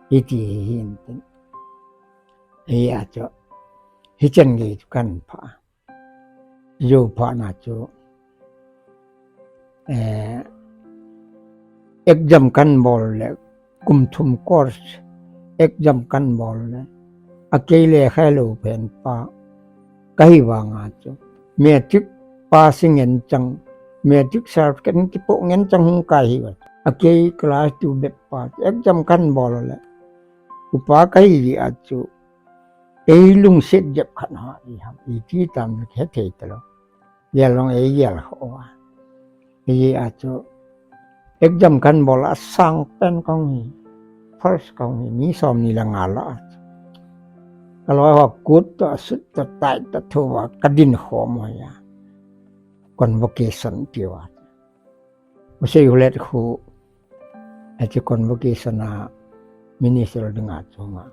Hiti hi hin tin. Hijeh a chu. Hichan gei chu kan pha. Jou phat na chu, eh, exam kan bol le, kum thum course, exam kan bol le, akei le khailou phen pa kahi vang a chu. Matric pass ngen chang, matric certificate kipoh ngen chang hung kai hi va. Akei class two bep pa, exam kan bol le, upa kahi jeh a chu. Ei lungset jep khat ha, i ham, iti tam le hethei talou. Gel long ei gel ho a. Hijeh a chu exam kan bol a sang pen kahung hi. First kahung hi, mi som ni le nga la a chu. Kaloi ho kut to, sut to, tai to, thu a, kadin khom ho ya. Convocation ti va. Usei hulet khu, achu convocation a minister dinga chunga.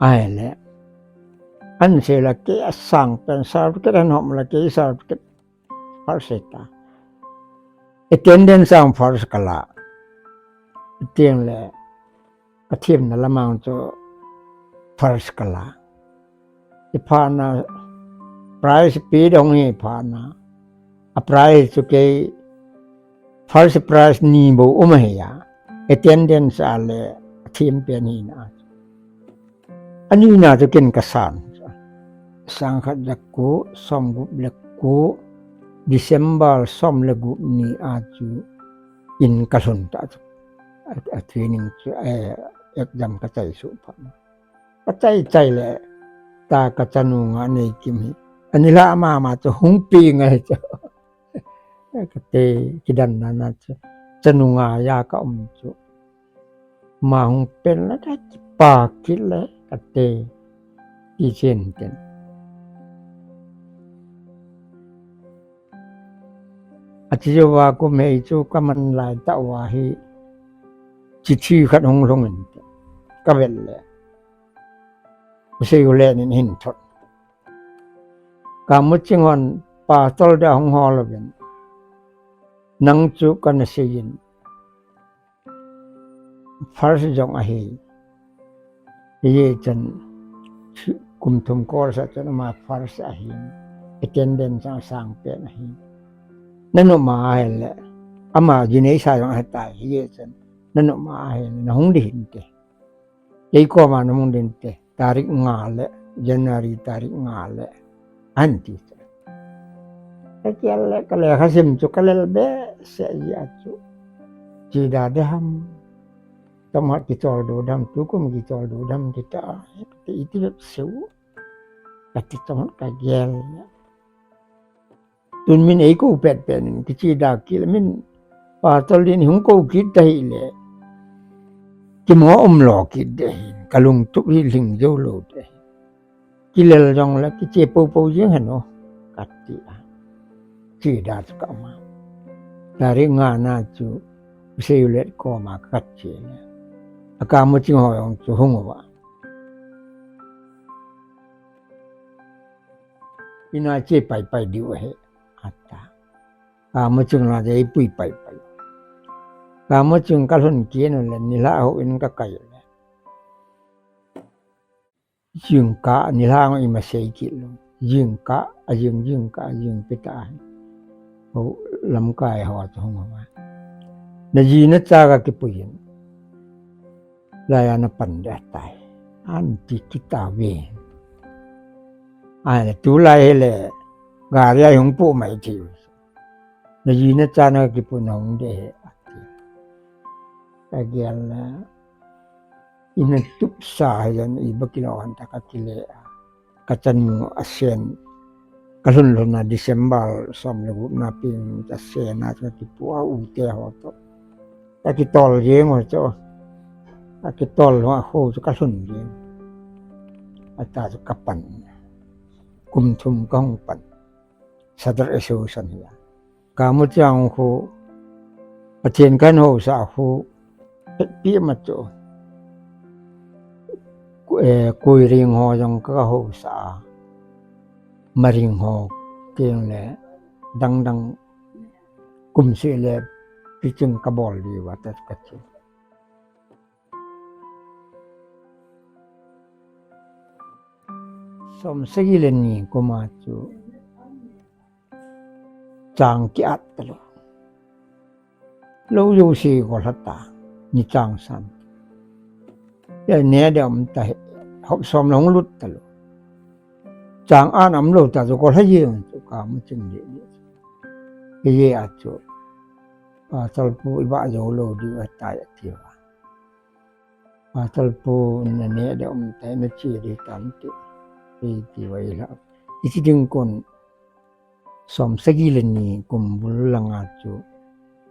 Ahile. An sei la kei asang pen certificate an hom la kei certificate first ta. Attendance ang first kala. Tiang le. Kathemna lamang chu first kala. Iphatna prize pe dong hi phatna. A prize chu kei first prize ni bou um ahi a. Attendance a le athem pen hi na. Ani na chu ken kasan. Sangkhat le ko, somgup le ko, December som le gup ni a chu in kalhun ta chu. A, a training chu, eh, exam kachai suh phat. Kachai chai le, ta kachanu nga nei kim hi. Ani la mama chu hung pi ngai chu. Kate, kidan na na chu. Chanu nga ya ka um chu. Ma hung pen la kakipa kit le kate. Kichen ten. Achi jou va kum hei chu kaman lai tah uva hi chithi khat hung lhung in kavet le. Usei u le nin hin thot. Kamu ching hon pastor da hung hol uvin. Nang chu kana sei in. First jong ahi. Hijeh chun kum thum course a chun ama first ahi. Attendance jong sang pen ahi. Nanop ma ahile. Ama jineisa jong ahitai. Hijeh chun nanop ma ahile. Nahung ding hinte. Kei koma nahung ding hinte. Tarik nga le. January tarik nga le. Anti. Ka kial le, ka lekha sim chu ka lel behseh jeh a chu. Chi da de ham. Chomkhat kichol diu dem, tukum kichol diu dem, ti ta, ti, iti bep seu. Kati chomkhat kagel. Tun min eikou petpet in, kiche da kit le min, Pastor Lin hung kou kit tahih le, kimo umlou kit ding ahi, kalungtup hi lhing jou lou ding ahi. Kilel jongle kiche poupou jeng hen o, kati a. Che da chu ka um a. Tarik nga na chu, U Seiulet koma kache le. A Kamuching ho jong chu hung uva. Ina che paipai diu ahi, ata. Kamuching la dei pui paipai. Kamuching kalhun kit u le, nilhah houin kakai le. Jingkah, nilhah ima sei kit lou. Jingkah, ajing jingkah, ajing pita. Ho lamkai ho chu hung uva. Naji nacha kakipui in. Lai a napan ding ahitai. Anti kit tauve. Ahile, tulai hile, gari a hung pu mai thei. Naji nacha nakipui nahung ding ahi, ati. Kagel le, ina tupsa hijan iba kilou hanta kakile a. Kachanu asen. Kalhun lhun a December som le gup na pin asen a kakipu a ute ho toh. Kakitol jeng u chu. Kakitol lhun a ho chu kalhun jeng. Ata chu kapan. Kum thum kahung pan. Sadar Association hi a. Kamuching khu, Pathen kahin housah khu, hetpi ma chu. Ku-, eh, Kuiring ho jong kahousah a. Maring ho, keng le, dangdang, kum seh le, piching kabol diu va ta kachu. Som sagi le ni kum a chu chang ki-at talou. Lou jouse golha ta, ni chang san. Ya ne de um ta he, hop som long lut talou. Chang an um lou ta chu golha jeng chu Kamuching le ni. Ye a chu. Pastor pu iba jou lou diu ahitai ati uva. Pastor pu nane de um tai nache ding tam ti. Iti uva ila. Iti ding kon som sagi le ni kum bul lang a chu.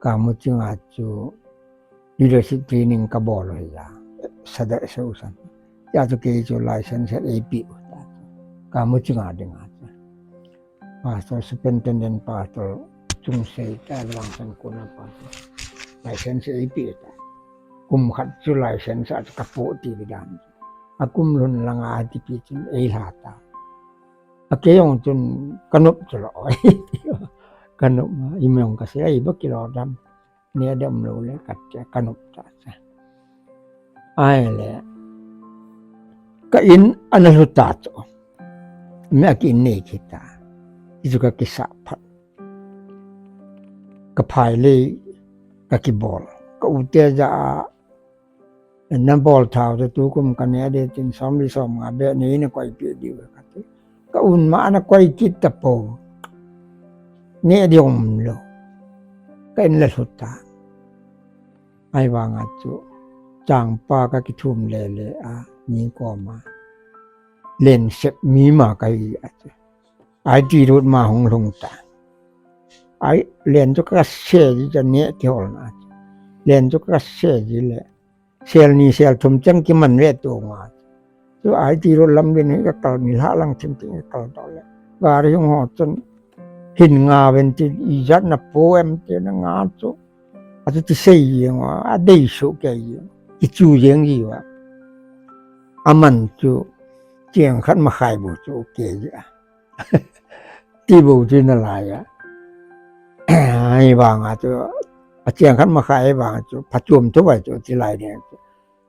Kamuching a chu. Leadership training kabol u hi a. Sadar Association. Ya chu kei chu license eipe u ta chu. Kamuching a ding a chu. Pastor, Superintendent Pastor, chung sei ta lang san kona Pastor. License eipe ta. Kum khat chu license a chu kapo ti dan. A kum lhun lang a tipi chun eilha ta. A kei jong chun kanop chu lou. Kanop ma, ima jong kasei, iba kilou dem. Ne dem lou le, katia kanop ta cha. Ahile. Ka in ana lhu ta chu. Me a ki in nei kita. Ichu kakisah phat. Kaphai le, kakibol. Ka u te ja a. Nabol thau te tukum kane de tin som li som nga be nei nakoi pe diu kati. Ka un ma nakoi kit tapou. Ne ding umlou. Ka in la lhu ta. Ahivang a chu. Changpa kakithum lele a. Ni koma. Len sep mi ma kahi a chu. I T road ma hung lhung ta. Ai len chu kase ji cha ne kihol na chu. Len chu kase ji le. Sel ni sel thum chang kiman ve tu nga. Chu I T road lam len hi kakal ni lha lang thim thim kakal to le. Gari hung ho chun hin nga ven ti ijat na po em ti na nga chu. A chu ti sei jeng a, a dei su kei jeng. Kichu jeng ji uva. Aman chu cheng khat ma khai bu chu kei ji a. Ti bu chu na lai a. Ahivang a chu, a cheng khat ma khai vang chu, phachom thu vai chu, ti lai ding chu.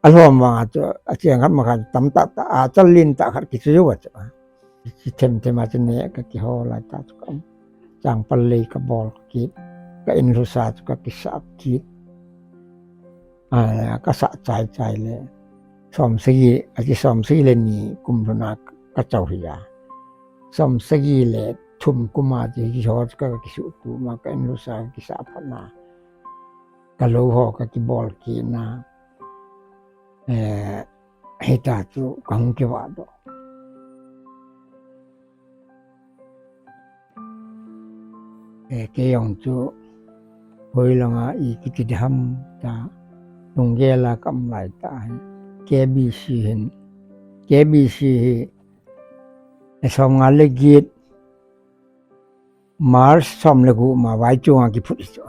A lhom vang a chu, a cheng khat ma khai tam ta ta, a chal lin ta khat kichu va chu. Ki them them a chu ne kakihol lai ta chu kam. Changpal lei kabol kit, ka in lhusa chu kakisah kit. A, kasah chai chai le. Som sagi, achi som sagi le ni kum lhun a kachau hi a. Som sagi le thum kum a chu hiho chu kakisuh tu ma ka in lhusa kisah phat na. Ka lou ho kakibol kit na. Eh, hita chu kahung kivah doh. Eh, kei jong chu hoilanga i kiti ding ham tia lunggel a ka um laitah hi. K B C hin, K B C hi, eh, som nga le get, March som le gup ma Vaichong a kiphut hi chu.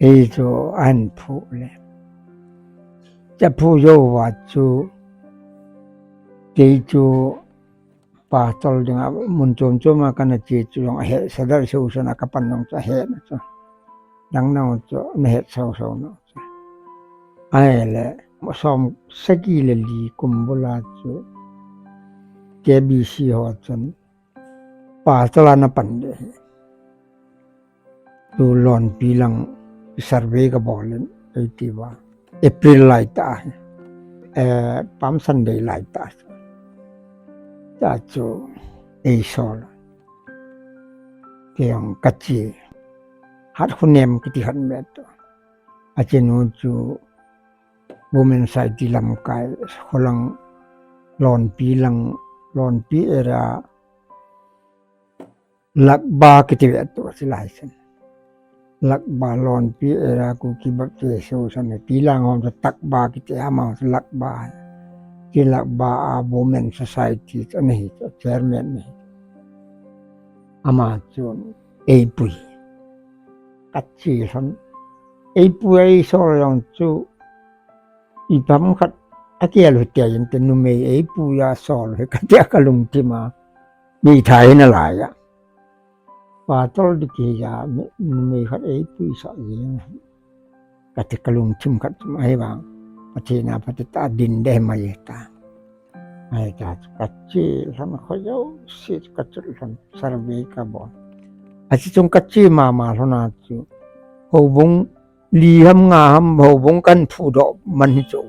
Ei chu ahin phu le. Cha phu jou uva chu, kei chu pastor dinga mun chom chom a kana che chu jong ahe, Sadar Association a kapan jong chu ahe na chu. Dang dang chu nahet sau sau na chu. Ahile, som sagi le li kum bula chu K B C ho chun pastor a na pan ding ahi. Tu Lonpi lang survey kabol in, eiti uva. April laitah ahi. Eh, Palm Sunday laitah. Cha chu eisol. Kei jong kache. Hatkhonem kiti khat me tu. Achenu chu Women Society lamkai, kholang Lonpi lang, Lonpi area, Lakba kiti ve tu si lai sen. Lakba Lonpi area Kuki Baptist Association, Tilang hom chu Takba kiti, ama chu Lakba. Ti Lakba a Women Society chu ana hi chu, chairman ana hi. Ama chun eipui. Kache lhon. Eipui eisol jong chu ipi ham khat akiel u hite, inte numei eipui a sol u hi katia kalungthim a. Mi thai na lai a. Pastor ding kija, mi, numei khat eipui sah jeng. Kati kalungthim khat chu ahivang. Pathen a phatah a din ding ahi mai ta. Ahita chu kache lhon, kho jouse chu kache lhon, survey kabol. Ache chung kache mama lhon a chu, houbung li ham nga ham houbung kahin phudoh man hi chu.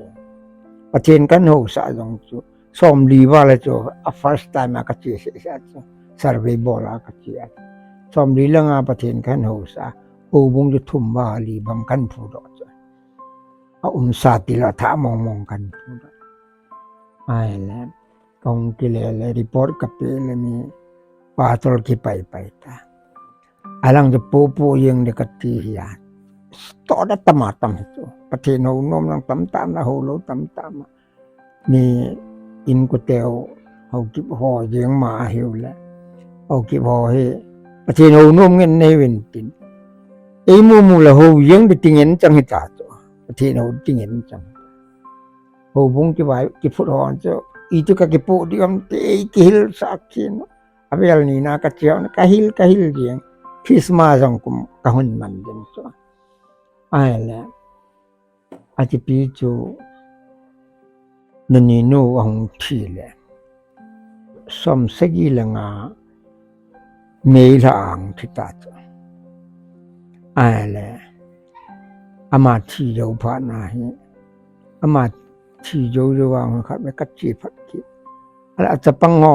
Pathen kahin housah jong chu, somli val a chu, a first time a kache seh seh chu, survey bol a kache a. Somli lang a Pathen kahin housah, houbung chu thum val li bang kahin phudoh chu. Aumsa tilou thah mong mong kahin phudoh. Ahile, kahung kile le, report kape le ni, pastor kipai pai ta. Alang chu popo jeng ding kati hi a. Toh da tam a tam hi chu. Pathen hou nom lang tam tam a, hou lou tam tam a. Mi inkote u, Haokip ho jeng ma ahiu le. Haokip ho hi, Pathen hou nom ngen nei uvin tin. Eimu mu le hou jeng ding ti ngen chang hita chu. Pathen hou ti ngen chang. Houbung kivai, kiphut ho chu. Iti kakipoh ding ham ti, eikihilsah kit u. Avel ni na kache u, kahil, kahil jeng. Christmas jong kum kahung man jeng chu. Ahile. Achipi chu naninu ahung thi le. Som sagi le nga May lha a ahung thi ta chu. Ahile. Ama thi jou phat na hi. Ama thi jou jou a hung khat me kache phat kit. Ahile achapang ho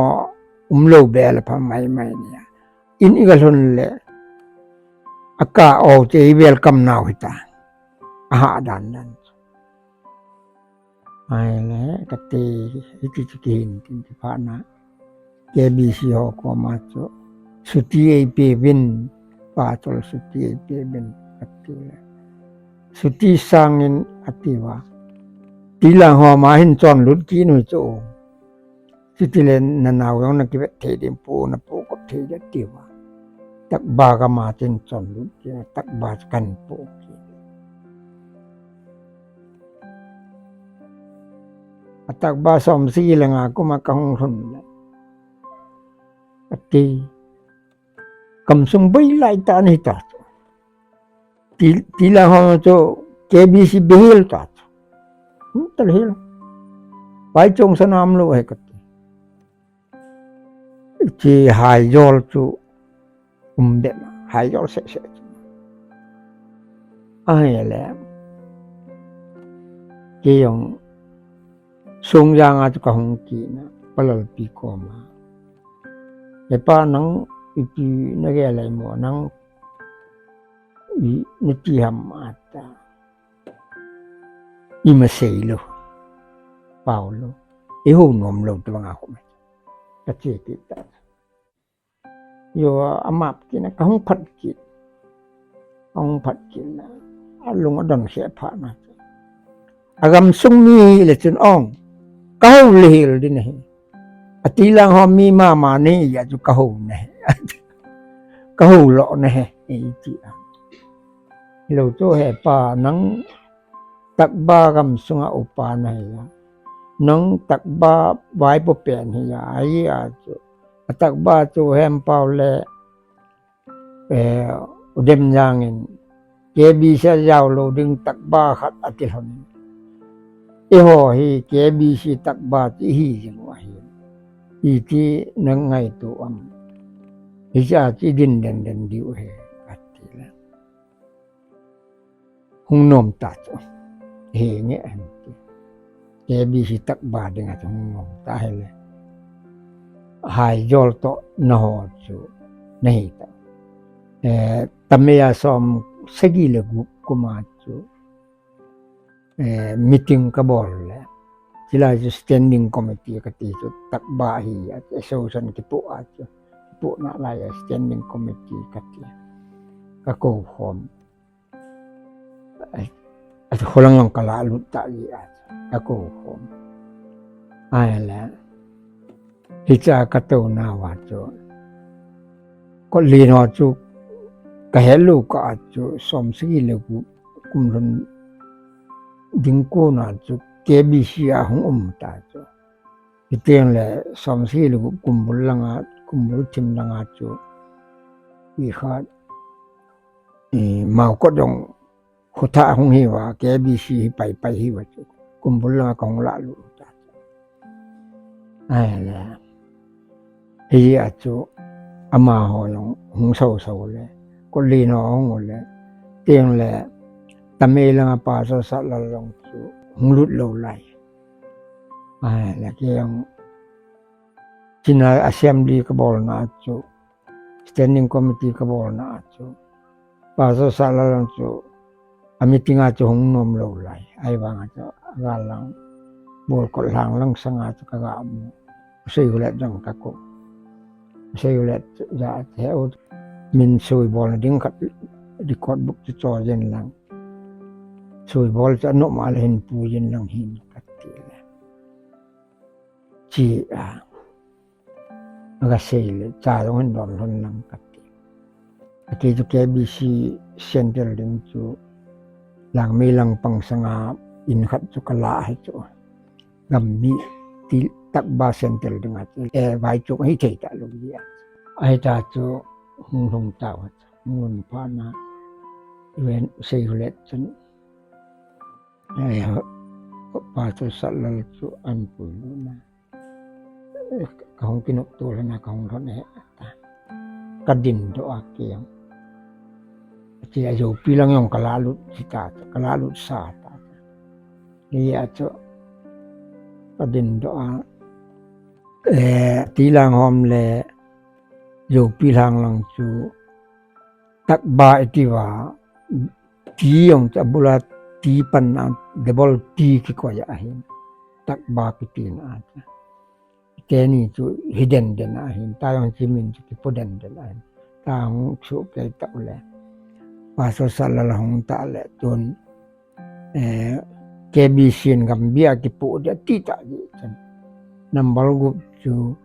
umlou be le pha mai mai ni a. In iga lhun le. Akah u chu ei welcome nau hita. Aha dan dan. Ahile, kati, hiti chu kihin tin ti phat na. K B C ho koma chu. Chuti eipe uvin, pastor chuti eipe uvin, kati le. Chuti sangin ati uva. Tilang ho ma hin chonlut kit u chu. Chuti le nanao jong nakivet thei ding, pu napu kop thei ding ati uva. Takba kama chun chonlut kit, Takba chu kahin pu kit. Atakba som sagi le nga kum a kahung lhun le. Ati. Kamsung boi lai tah ahi ta chu. Ti, Tilang ho chu K B C bihel ta chu. Hmm, tal hel. Pai chong sanam lou ahi kati. Chi hai jol chu um be ma. Hai jol seh seh chu. Ahile. Kei jong Sungjang a chu kahung kit na. Palalpi koma. He pa nang ipi nagel a mo nang i, nati ham ata. Ima seilou. Pao lou. Ihou nom lou ti banga khu mai. Kache kit ta. Yo, amap kit na, kahung phat kit. Kahung phat kit na. Alung adon khe phat na. Agamsung mi hile chun ong. Kahou le hil ding ahi. Atilang ho mi mama ni ya chu kahou na he. Kahou lo na he. Iti a. Lo chu he pa nang Takba gamsunga upa nahi a. Nang Takba vaipo pen hi a, ahi a chu. Atakba chu Hempau le, eh, Udem Jang in K B C a jao lou ding Takba khat ati lhon. Eiho hi K B C Takba ti hi jing u ahi. Iti nang ngaito am. Hicha chu din den den diu he. Ati le. Hung nom ta chu. He nge em ti. K B C Takba dinga chu hung nom ta hile. Haijol to naho chu nahi ta. Eh, Tamei a som sagi le gup kum a chu. Eh, meeting kabol le. Chilai chu standing committee kati chu Takba hi a, association kipu a chu. Kipu na lai a standing committee kati. Kakou khom. Ai, ai, holang lang kala lut ta ji a, kakou khom. Ai le, hicha katou na va chu. Ko lino chu, kahe lou ka a chu, som sagi le gup kum lhun ding ko na chu, K B C a hung um ta chu. Hiteng le, som sagi le gup kum bul langa, kum bul thim langa chu. I khat, i, Maokot jong, Khutha hung hi va, K B C hi pai pai hi va chu. Kum bul langa kahung la lu ta. Ai le. Hi a chu, amaho jong hung so so le. Ko lino hung le. Teng le, Tamei langa pa so sa la long chu. Hung lut lou lai. Ai le, kei jong. China assembly kabol na chu. Standing committee kabol na chu. Pastor Sahlal chu, a meeting a chu hung nom lou lai. Ahivang a chu, aga lang. Bol kol lang lang sanga chu kaga mu. Sei hulet jong kakou. Sei hulet ja the u. Min sui bol ding khat record book chu cho jin lang. Sui bol chu nom a le hin pu jin lang hin kati le. Chi a. Aga sei le, cha jong hin don lhon lang kati. Kati chu K B C central ding chu, Langmei lang pang sanga in khat chu kala hi chu. Gambi ti Takba central ding a chu. Eh, vai chu hi thei ta lou ji a. Ahi ta chu, hung hung ta wa chu. Hung pha na, ven sei hulet chun. Eh, Pastor Sahlal chu an pui lou na. Kahung kinop to le na kahung lhon e ta. Kadin doh a kei jong. Chi a Joupi lang jong kala lut chi ta, kala lut sa ta. Ni a chu kadin doh a. Eh, Tilang hom le Joupi lang lang chu Takba iti va, ti jong chu abul a ti pan a, double ti kikoi ahin. Takba kiti na a chu. Teni chu hi den den ahin. Ta jong chi min chu kipu den den ahin. Ta hung chu kei ta u le. Pastor Sahlal hung ta le tun. Eh, K B C in Gambih a kipu dia ti ta ji chan. Number gup chu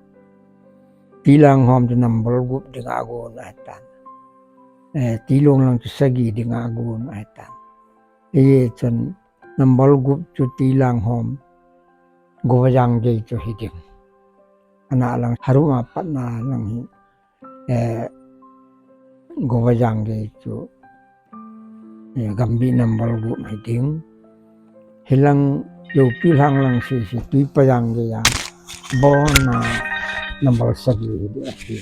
Tilang hom chu number gup dinga gon ahitan. Eh, Tilong lang chu sagi dinga gon ahitan. Ye chun number gup chu Tilang hom Govajang gei chu hi ding. Ana lang harum a pat na lang hi. Eh, Govajang gei chu, eh, Gambih number gup hi ding. Hilang Joupi lang lang si si Tuipajang gei a. Bona number sagi hi ding ahi.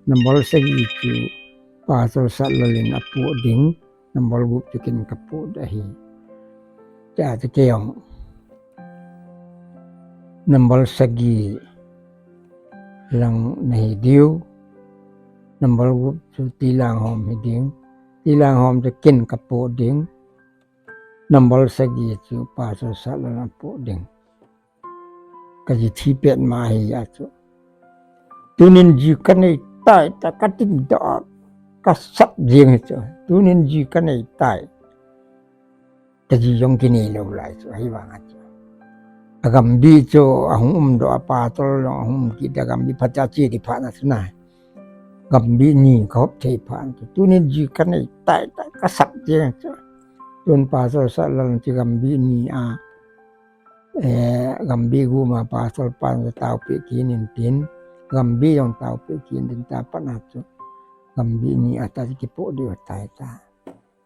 Number sagi chu Pastor Sahlal in apu ding. Number gup chu kin kapu ding ahi. Cha cha kei jong. Number sagi lang nahi diu. Number gup chu Tilang hom hi ding. Tilang hom chu kin kapu ding. Number sagi chu Pastor Sahlal apu ding. Kaji thi pet ma hi a chu. Tunin ji kanei tai ta katin da kasap jing hi chu. Tunin ji kanei tai. Kaji jong kinei lou lai chu. Ahivang a chu. Agambi chu ahung um doh a pastor jong ahung um kit a Gambi phat a che di phat na chu na. Gambi ni kahop thei phat chu. Tunin ji kanei tai ta kasap jing chu. Tun pastor sa lal chu Gambi ni a. Eh, Gambi guma pastor pan taopi kinin tin, Gambi jong taopi kinin ta pana chu, Gambi ni a ta kipo di tai ta.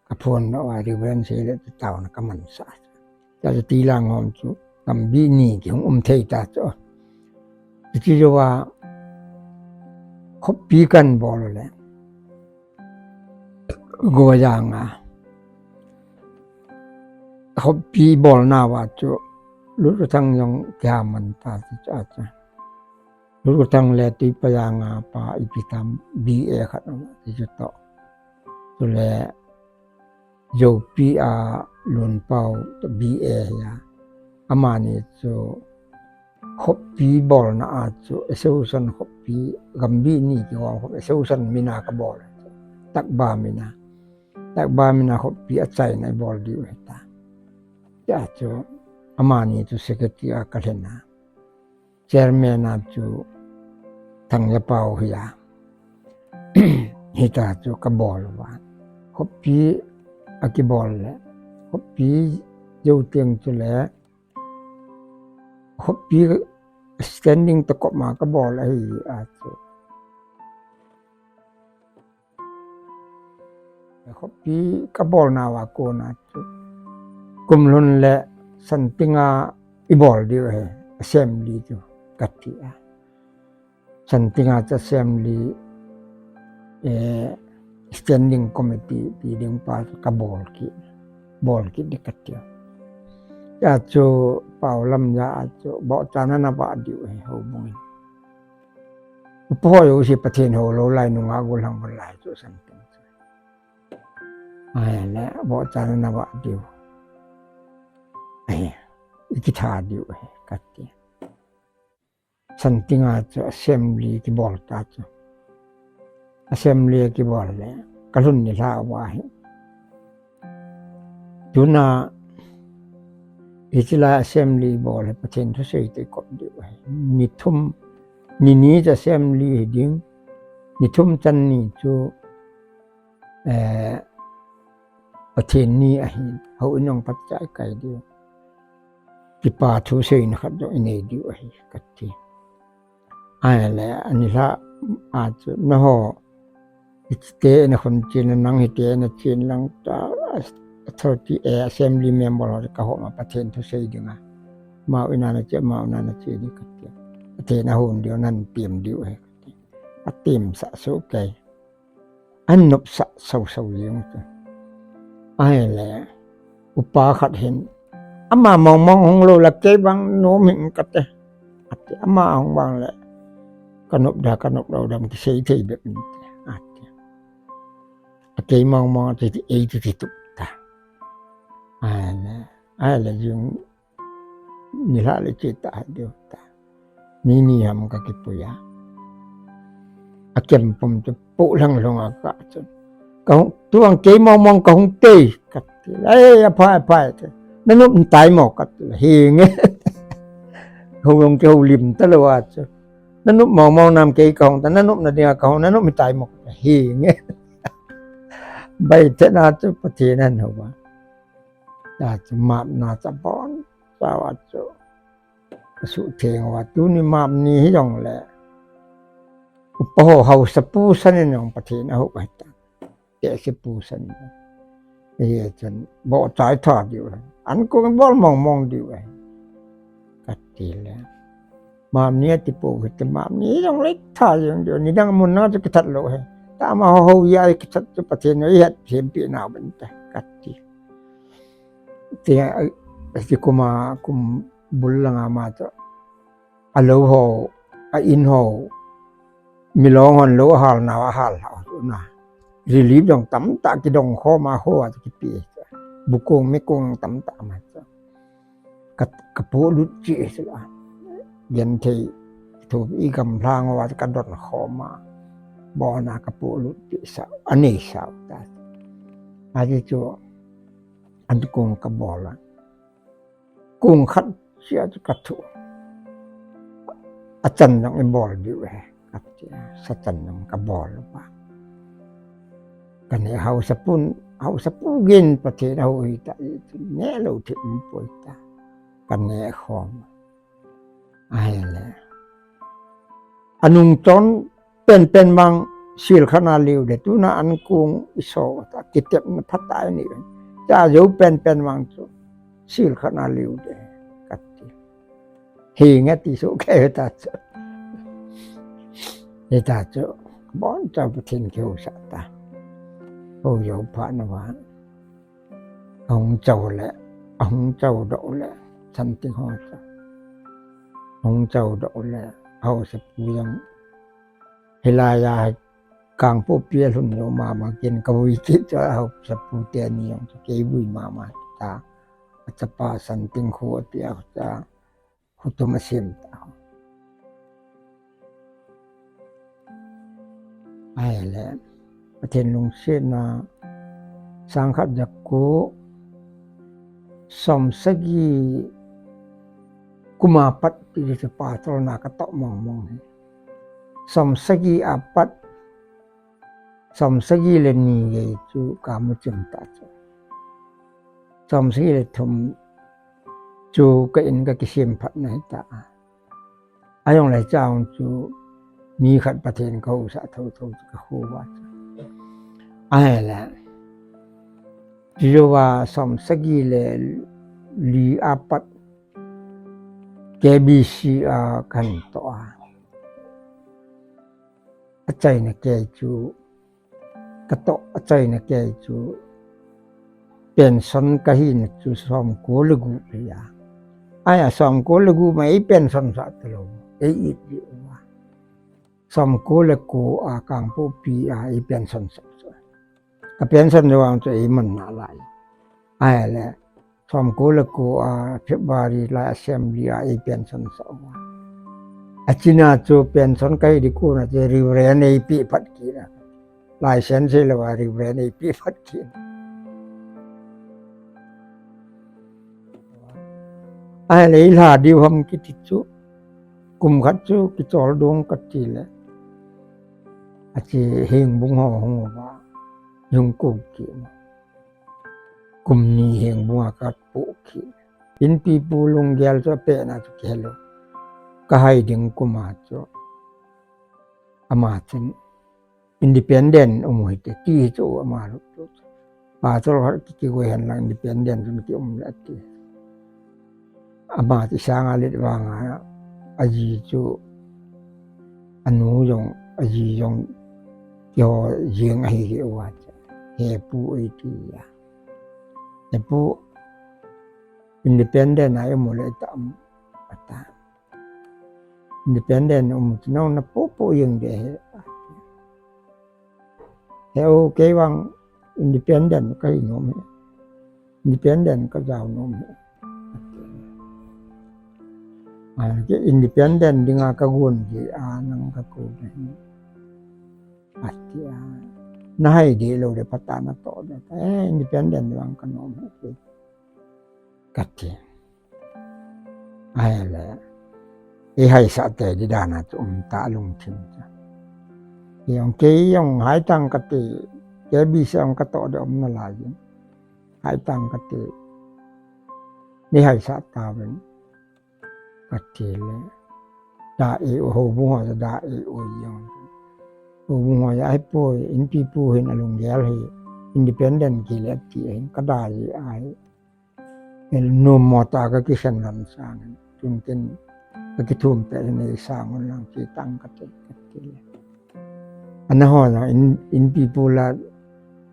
Kaphon na wa Reverend Sele ta tao na kaman sa. Ta chu tilang hom chu, Gambi ni kihung um thei ta chu. Ti chu wa, khopi kan bol le. Gojang a. Khopi bol na wa chu. Lutkuthang jong kihaman ta chu a chu. Lutkuthang le Tuipajang a pa ipi tam B A khat ti chu to. Chu le Jopi a Lunpau B A ya. Amani chu Khopi bolna a chu association khopi Gambi ni kihong khop association mina kabol. Takba mina. Takba mina khopi achaina bol diu hita. Tia chu amani chu secretary a kalhena. Chairman a chu Thangjapau hi a. Hita chu kabol uva. Khopi akibol le. Khopi jou teng chu le. Khopi standing to kop ma kabol ahi a chu. Khopi kabol na wa kona chu. Kumlhun le Santinga ibol diu ahi. Assembly chu kati a. Santinga chu assembly, eh, standing committee ti ding pa chu kabol ki. Bol ki di kati a. Ya chu pau lam ya a chu bo chana na ba diu ahi ho bung. Upa ho jouse Pathen ho lou lai nunga gollhang bol lai chu Santinga chu. Ai le bo chana na ba diu. Ai, ikitha diu ahi kati. Santinga chu assembly kibol ta chu. Assembly kibol le, kalhun ni lha uva hi. Tuna, hiche lai assembly bol hi Pathen thusei te kop diu ahi. Ni thum, ni ni chu assembly hi ding, ni thum chan ni chu, eh, Pathen ni ahi, houin jong phatchai kai diu. Kipa thuseina khat jong inei diu ahi, kati. Ai le, ani lha, a chu, naho, ite na khun chin, nang hite na chin lang ta, authority, eh, assembly member ho, kahoma Pathen thusei dinga. Mau ina na che, mau ina na che di kati. Pathen ahon diu, nan tim diu ahi, kati. Atim sa su kei. An nopsah soso jeng chu. Ai le, upa khat hin, ama mong mong hung lou la kei bang nom hing kate. Ati, ama hung bang le, kanop da, kanop lou dam kisei thei bep inte. Ati. A kei mong mong ati, ti ei ti ti tup ta. Ai le, ai le jing Nilhah le che ta diu ta. Ni ni ham kakipui a. Akem pum chu pu lhang lhang a ka chu. Kahung, tuang kei mong mong kahung tei. Kati. Ai, aphai, aphai. Nanop tai mo kati. Hinge. Hung hung kei hung lim ta lou a chu. Nanop mong mong nam kei kahung ta. Nanop na dinga kahung. Nanop mi tai mo. Hinge. Bai te na chu Pathen an hou a. Ta chu map na cha bon. Sawa chu. Kasu theng uva tuni map ni hi jong le. Upa ho hausa pu san in jong Pathen ahu bai ta. Te si pu san. Ye chan bo chai tha diu. An ko bol mong mong diu. Kati le. Map ni ati pu kiti map ni jong le tha jong diu. Ni dang mun na chu kithat lou he. Ta ma ho ho ya kithat chu Pathen no yat hem pi na ban ta. Kati. Tia, tia kuma, kum bul langa ma chu. A lou ho, a in ho. Milong hon lou a hal nau a hal hal na. Relief dong tam ta kidong kho ma ho a kipi. Bukung mikung tam ta ma chu. Ka, kapu lut chi chu la. genthei thu i gamlhang uva ka don khom a, abon a ka polut peh sau, anei sau ta. Ajeh chu an kong ka bol a. Kong khat chia chu ka thu. Achan jong i bol diu ahi, ka ti a, sa chan jong ka bol uva. Ka neh, haosapu, haosapu gin Pathen ahou hita, i ti, neh lou thei um poi ta. Ka neh khom. Ahile. Anung chon penpen vang sil khat na liu de, tuna an kong i so ta, kitepna phatah a nei. Cha jou penpen vang chu sil khat na liu de, ka ti. Hinge ti soh kei ta chu. Hita chu, abon chauva Pathen kihousah ta. Hou jou phat na uva. Ahung chau le, ahung chau doh le, chan ting ho chu. Ahung chau doh le, haosapu jong. Hilai a Kangpokpi a lhun jou mama, ken ka vui kit chu, haosapu teni jong chu, kei vui mama ta. Achapa Santingkhu ati a, cha. Hutum asem ta. Ahile, Pathen lungsetna, sangkhat jako, somsagi kum a pat ti chu pacholna ka toh mong mong hi. Somsagi a pat, somsagi le ni gei chu ka mu chim ta chu. Somsagi le thum chu ka in ka kisem phat na hita. Ajongle chang chu mi khat Pathen ka housah thotho chu ka kho uva chu. Ahile, chu jouva somsagi le li a pat K B C a kan toh a. Achaina kei chu, ka toh achaina kei chu, pension ka hina chu somko le gup hi a. Ahia, somko le gup ma ei pension sah talou, ei it diu a. Somko le ko a Kangpokpi a ei pension sah chu. Ka pension jou vang chu ei man nalai. Ahile, somko le ko a February lai assembly a ei pension sah uva. Achina chu pension ka hi di kona chu Reverend ei peh phat kit a. License hilou a Reverend ei peh phat kit. Ahile, i lha diu ham kiti chu. Kum khat chu kichol dong ka ti le. Ache Hengbung ho hung uva. Hung kou kit. Kum ni Hengbung a ka poh kit. Inpipu lunggel chu apehna chu kihelou. Ka hai ding kum a chu. Ama chun independent um u hite ti hi chu ama lut chu. Pachol khat ki, kigoi hen lang independent chun kium le ati. Ama ti sanga let vanga aji chu anu jong, aji jong kiho jing ahi hi uva chu. He pu oi ti a. He pu, independent a i um u le tam ata. Independent um chu nang na popo jeng de he. He u kei vang independent ka hi nom e. Independent ka jao nom e. A, kei independent dinga ka gon ji a nang ka kou de. Ati a. Na hai de lou de phat a na toh de. Eh, independent vang ka nom e. Kati. Ahile, i haisah tei di dan a chu um ta lungthim chu. Jong kei jong hai tang kati, K B C jong ka toh de um nalai jin. Hai tang kati, nei haisah tauvin. Kati le, da e u houbung ho da e u jong. Houbung ho ja ahipoi, Inpipu hin alunggel hi, independent kile ati hin, ka da ji ahi. El nom mo ta ka kisan lam sang. Tun ken ka kithum pe nei sang un lang chi tang kati, kati le. Ana ho na in, Inpipu la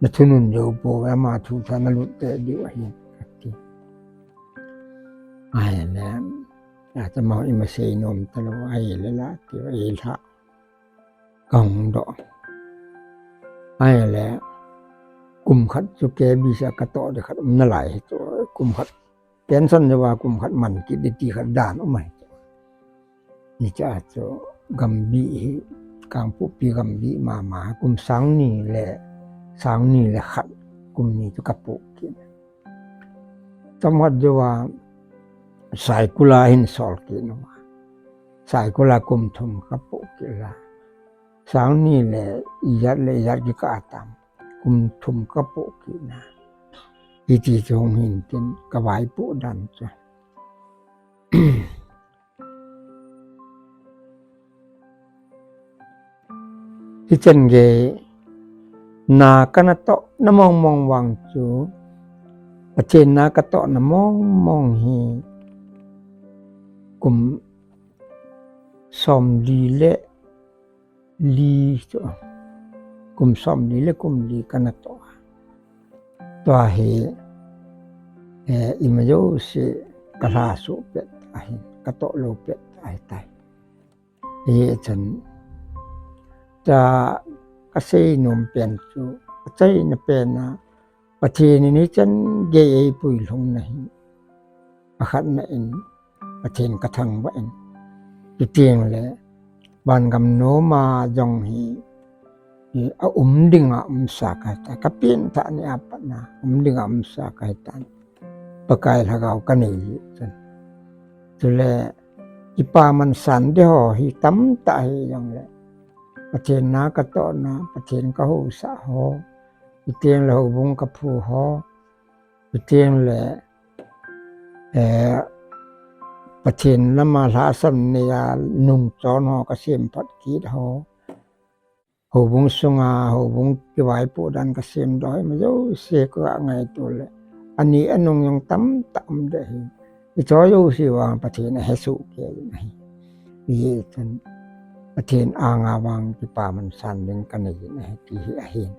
na thunun jou po, ama thu tha na lut te diu ahi, kati. Ahile, ya ta ma ima sei nom talou, ahile la, ti, ahile. Ka hung doh. Ahile, kum khat chu K B C a ka toh di khat um nalai hi chu, kum khat. Pension jou va kum khat man kit di ti khat dan um ahi chu. Hiche a chu Gambih hi, Kangpokpi Gambih mama, kum sang ni le, sang ni le khat, kum ni chu kapoh kit. Chomkhat jouva Saikul a hin sol kit uva, Saikul a kum thum kapoh kit la, sang ni le ijat le ijat kikah a tam, kum thum kapoh kit na. Hiti chu hung hin tin kavaipoh dan chu. Hichan gei na kanatoh na mong mong vang chu, Pathen na katoh na mong mong hi kum somli le li chu, kum somli le kum li kanatoh. Tua hi, eh, ima jouse kalhasuh pet ahi, katoh lou pet ahi tai. Hichan, ta kasei nom pen chu, achaina pen a, Pathen in hichan gei eipui lhung na hi, akhatna in, Pathen kathangvah in. Chuteng le, vangam nom a jong hi, hi aum dinga umsa kahi tai, kapen tah ni a pat na, um dinga umsa kahi tai. Pakai lhagao kanei jeh chun. Chule, kipaman san ding ho hi tamtah hi jongle, Pathen na katoh na, Pathen kahousah ho, chuteng le houbung kaphu ho, chuteng le, eh, Pathen lama lhasam neiya nungchon ho kasem phat kit ho, houbung sunga, houbung kivaipoh dan kasem doh, ima jouse kangaito le, ani anung jong tamtah um ding ahi. Hicho jouse vang Pathen ahesoh kei in ahi. Hijeh chun Pathen anga vang kipaman san ding kanei in ahi, ti hi ahin.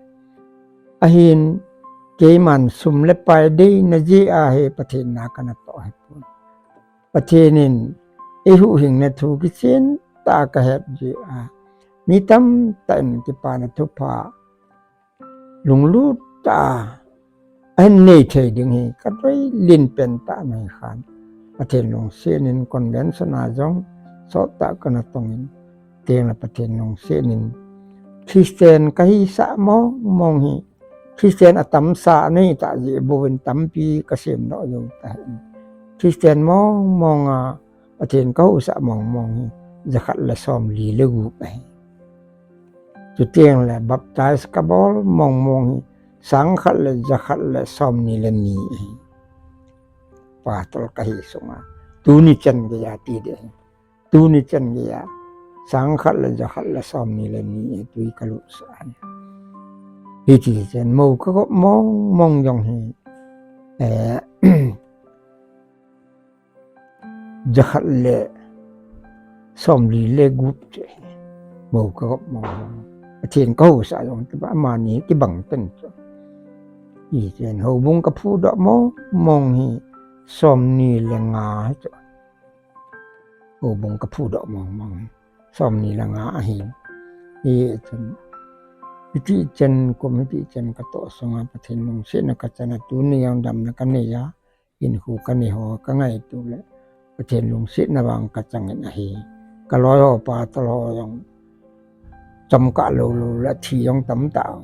Ahin, keiman sum le pai deina jeh a hi Pathen na kanatoh ahipon. Pathen in eihuhhingna thu kichen tah a kahet jeh a, mi tamtah in kipana thupha lunglut tah a ahin nei thei ding hi kadei len pen tah a ahi khan. Pathen lungset in convention a jong sottah kana tong in, chuteng le Pathen lungset in Christian kahisah mong mong hi, Christian atamsa nei tah jeh bouvin tampi kasem doh jou tai. Christian mong mong a Pathen kahousah mong mong hi jakhat le somli le gup ahi. Chuteng le baptize kabol mong mong hi sangkhat le jakhat le somni le ni ahi. Pastor kahi sunga, tuni chan geiya ti ding ahi. Tuni chan geiya, sangkhat le jakhat le somni le ni ahi, tui kalutsah ahi. Hiti chun mou kagop mong mong jong hi, eh, jakhat le somli le gup chu ahi. Mou kagop mong mong. Pathen kahousah jong tabang, amani kibang tan chu. Hichun houbung kaphudoh mong mong hi somni le nga hi chu. Houbung kaphudoh mong mong hi somni le nga ahi. Hichun, hiti chan kum, hiti chan katoh sunga Pathen lungsetna kachan a, tuni jong damna kanei a, hinkho kanei ho kangaito le, Pathen lungsetna vang kachang in ahi. Kaloi ho, pastor ho jong chomkah lou lou le thi jong tamtah.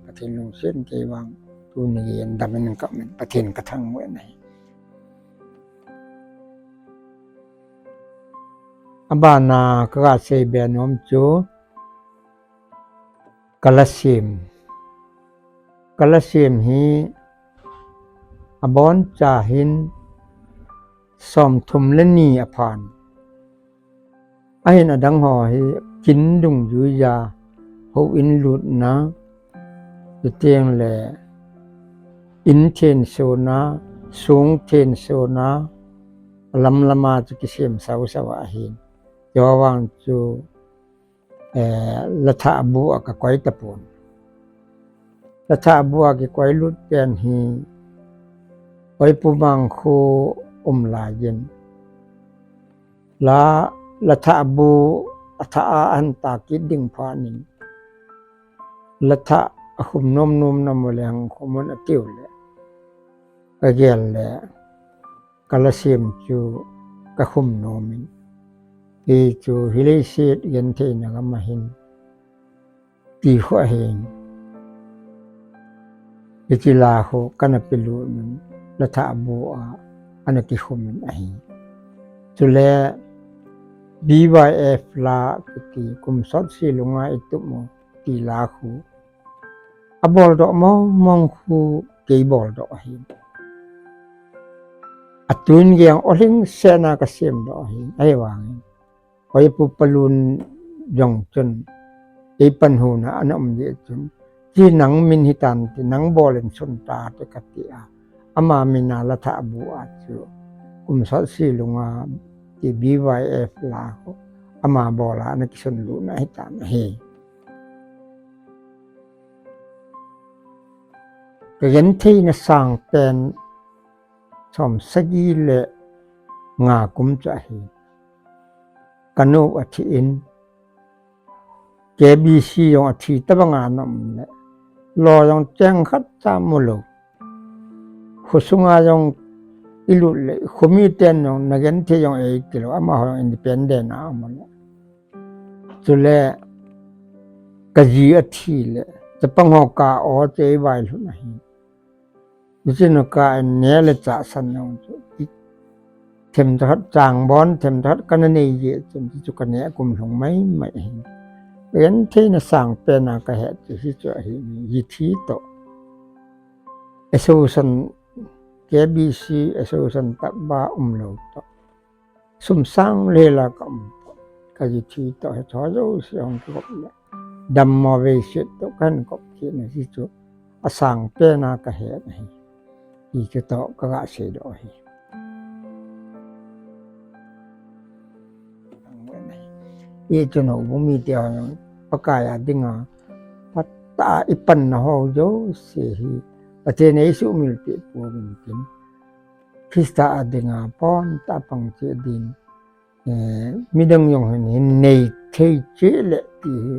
Pathen lungset in kei vang tuni geiyin dam in kaum in Pathen kathangvah in ahi. Abana kaga seibe nom chu, kalasem. Kalasem hi aboncha hin somthum le ni aphan. Ahin adang ho hi kin dungjuija, houin lutna, chuteng le in thensona, song thensona, alam lama chu kisem sausau ahin. Chuvang chu, eh, lathah bu a kakoi tapon. Lathah bu a kikoi lut pen hi, Oipu Mangkhu um laiyin, la, lathah bu athah a ahin ta kit ding phat in, lathah akhum nom nom na mo le hung khum un atiu le, kagel le, kalasem chu kakhum nom in, Hichu hi leiset gentheina gam ahin, ti khu ahin. Hiche la khu kana pelut un, la thah bu a ana kikhum in ahi. Chule B Y F la kiti kum sotsi lunga i tup u ti la khu abol doh mong mong khu kei bol doh ahi. Atun geng olhing sena ka sem doh ahi. Ahivangin Hoipu Palun jong chun, ei pan huna ana um jeh chun, "Chi nang min hitan ti, nang bol in sun ta te," ka ti a. Ama min a la thah bu a chu, kum sotsi lunga ti B Y F la khu, ama bol a ana kisun lutna hitan ahi. Ka gentheina sangpen som sagi le nga kum chu ahi. Ka nu athi in, K B C jong athi tabang a ana um le, lo jong cheng khat cha mu lou. Khosunga jong i lut le, khomi ten jong na genthei jong ei ti lou, amaho jong independent a um le. Chule ka ji athi le, chapang ho ka o che ei vailhun ahi. Hichun ka neh le chah san jong chu, themcha khat changbon, themcha khat kana nei jeh chun, hichu ka neh kum lhung mai mai ahi. Gentheina sangpen a ka het chu hichu ahi, ji thi toh. Association, K B C association tah ba um lou toh. Sum sang le la ka um toh. Ka ji thi toh, hiche jouse hung kikop le, dammo veiset toh kahin kop kit na, hichu asangpen a ka het ahi. Hichu toh ka ga seidoh ahi. Hichun houbung mite hon, Pakai a dinga phatah a i panna ho jouse hi, Pathen in eisuhmil peh pouvin tin, Christa a dinga pon tah a pang cheh din, eh, midang jong hin, hin nei thei cheh le ti hi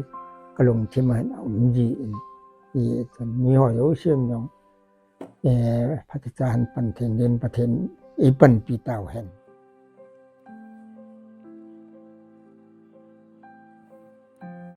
ka lungthim a hin aum ji in, hichun miho jousen jong, eh, phatechan pan thei din Pathen in ei panpi tau hen.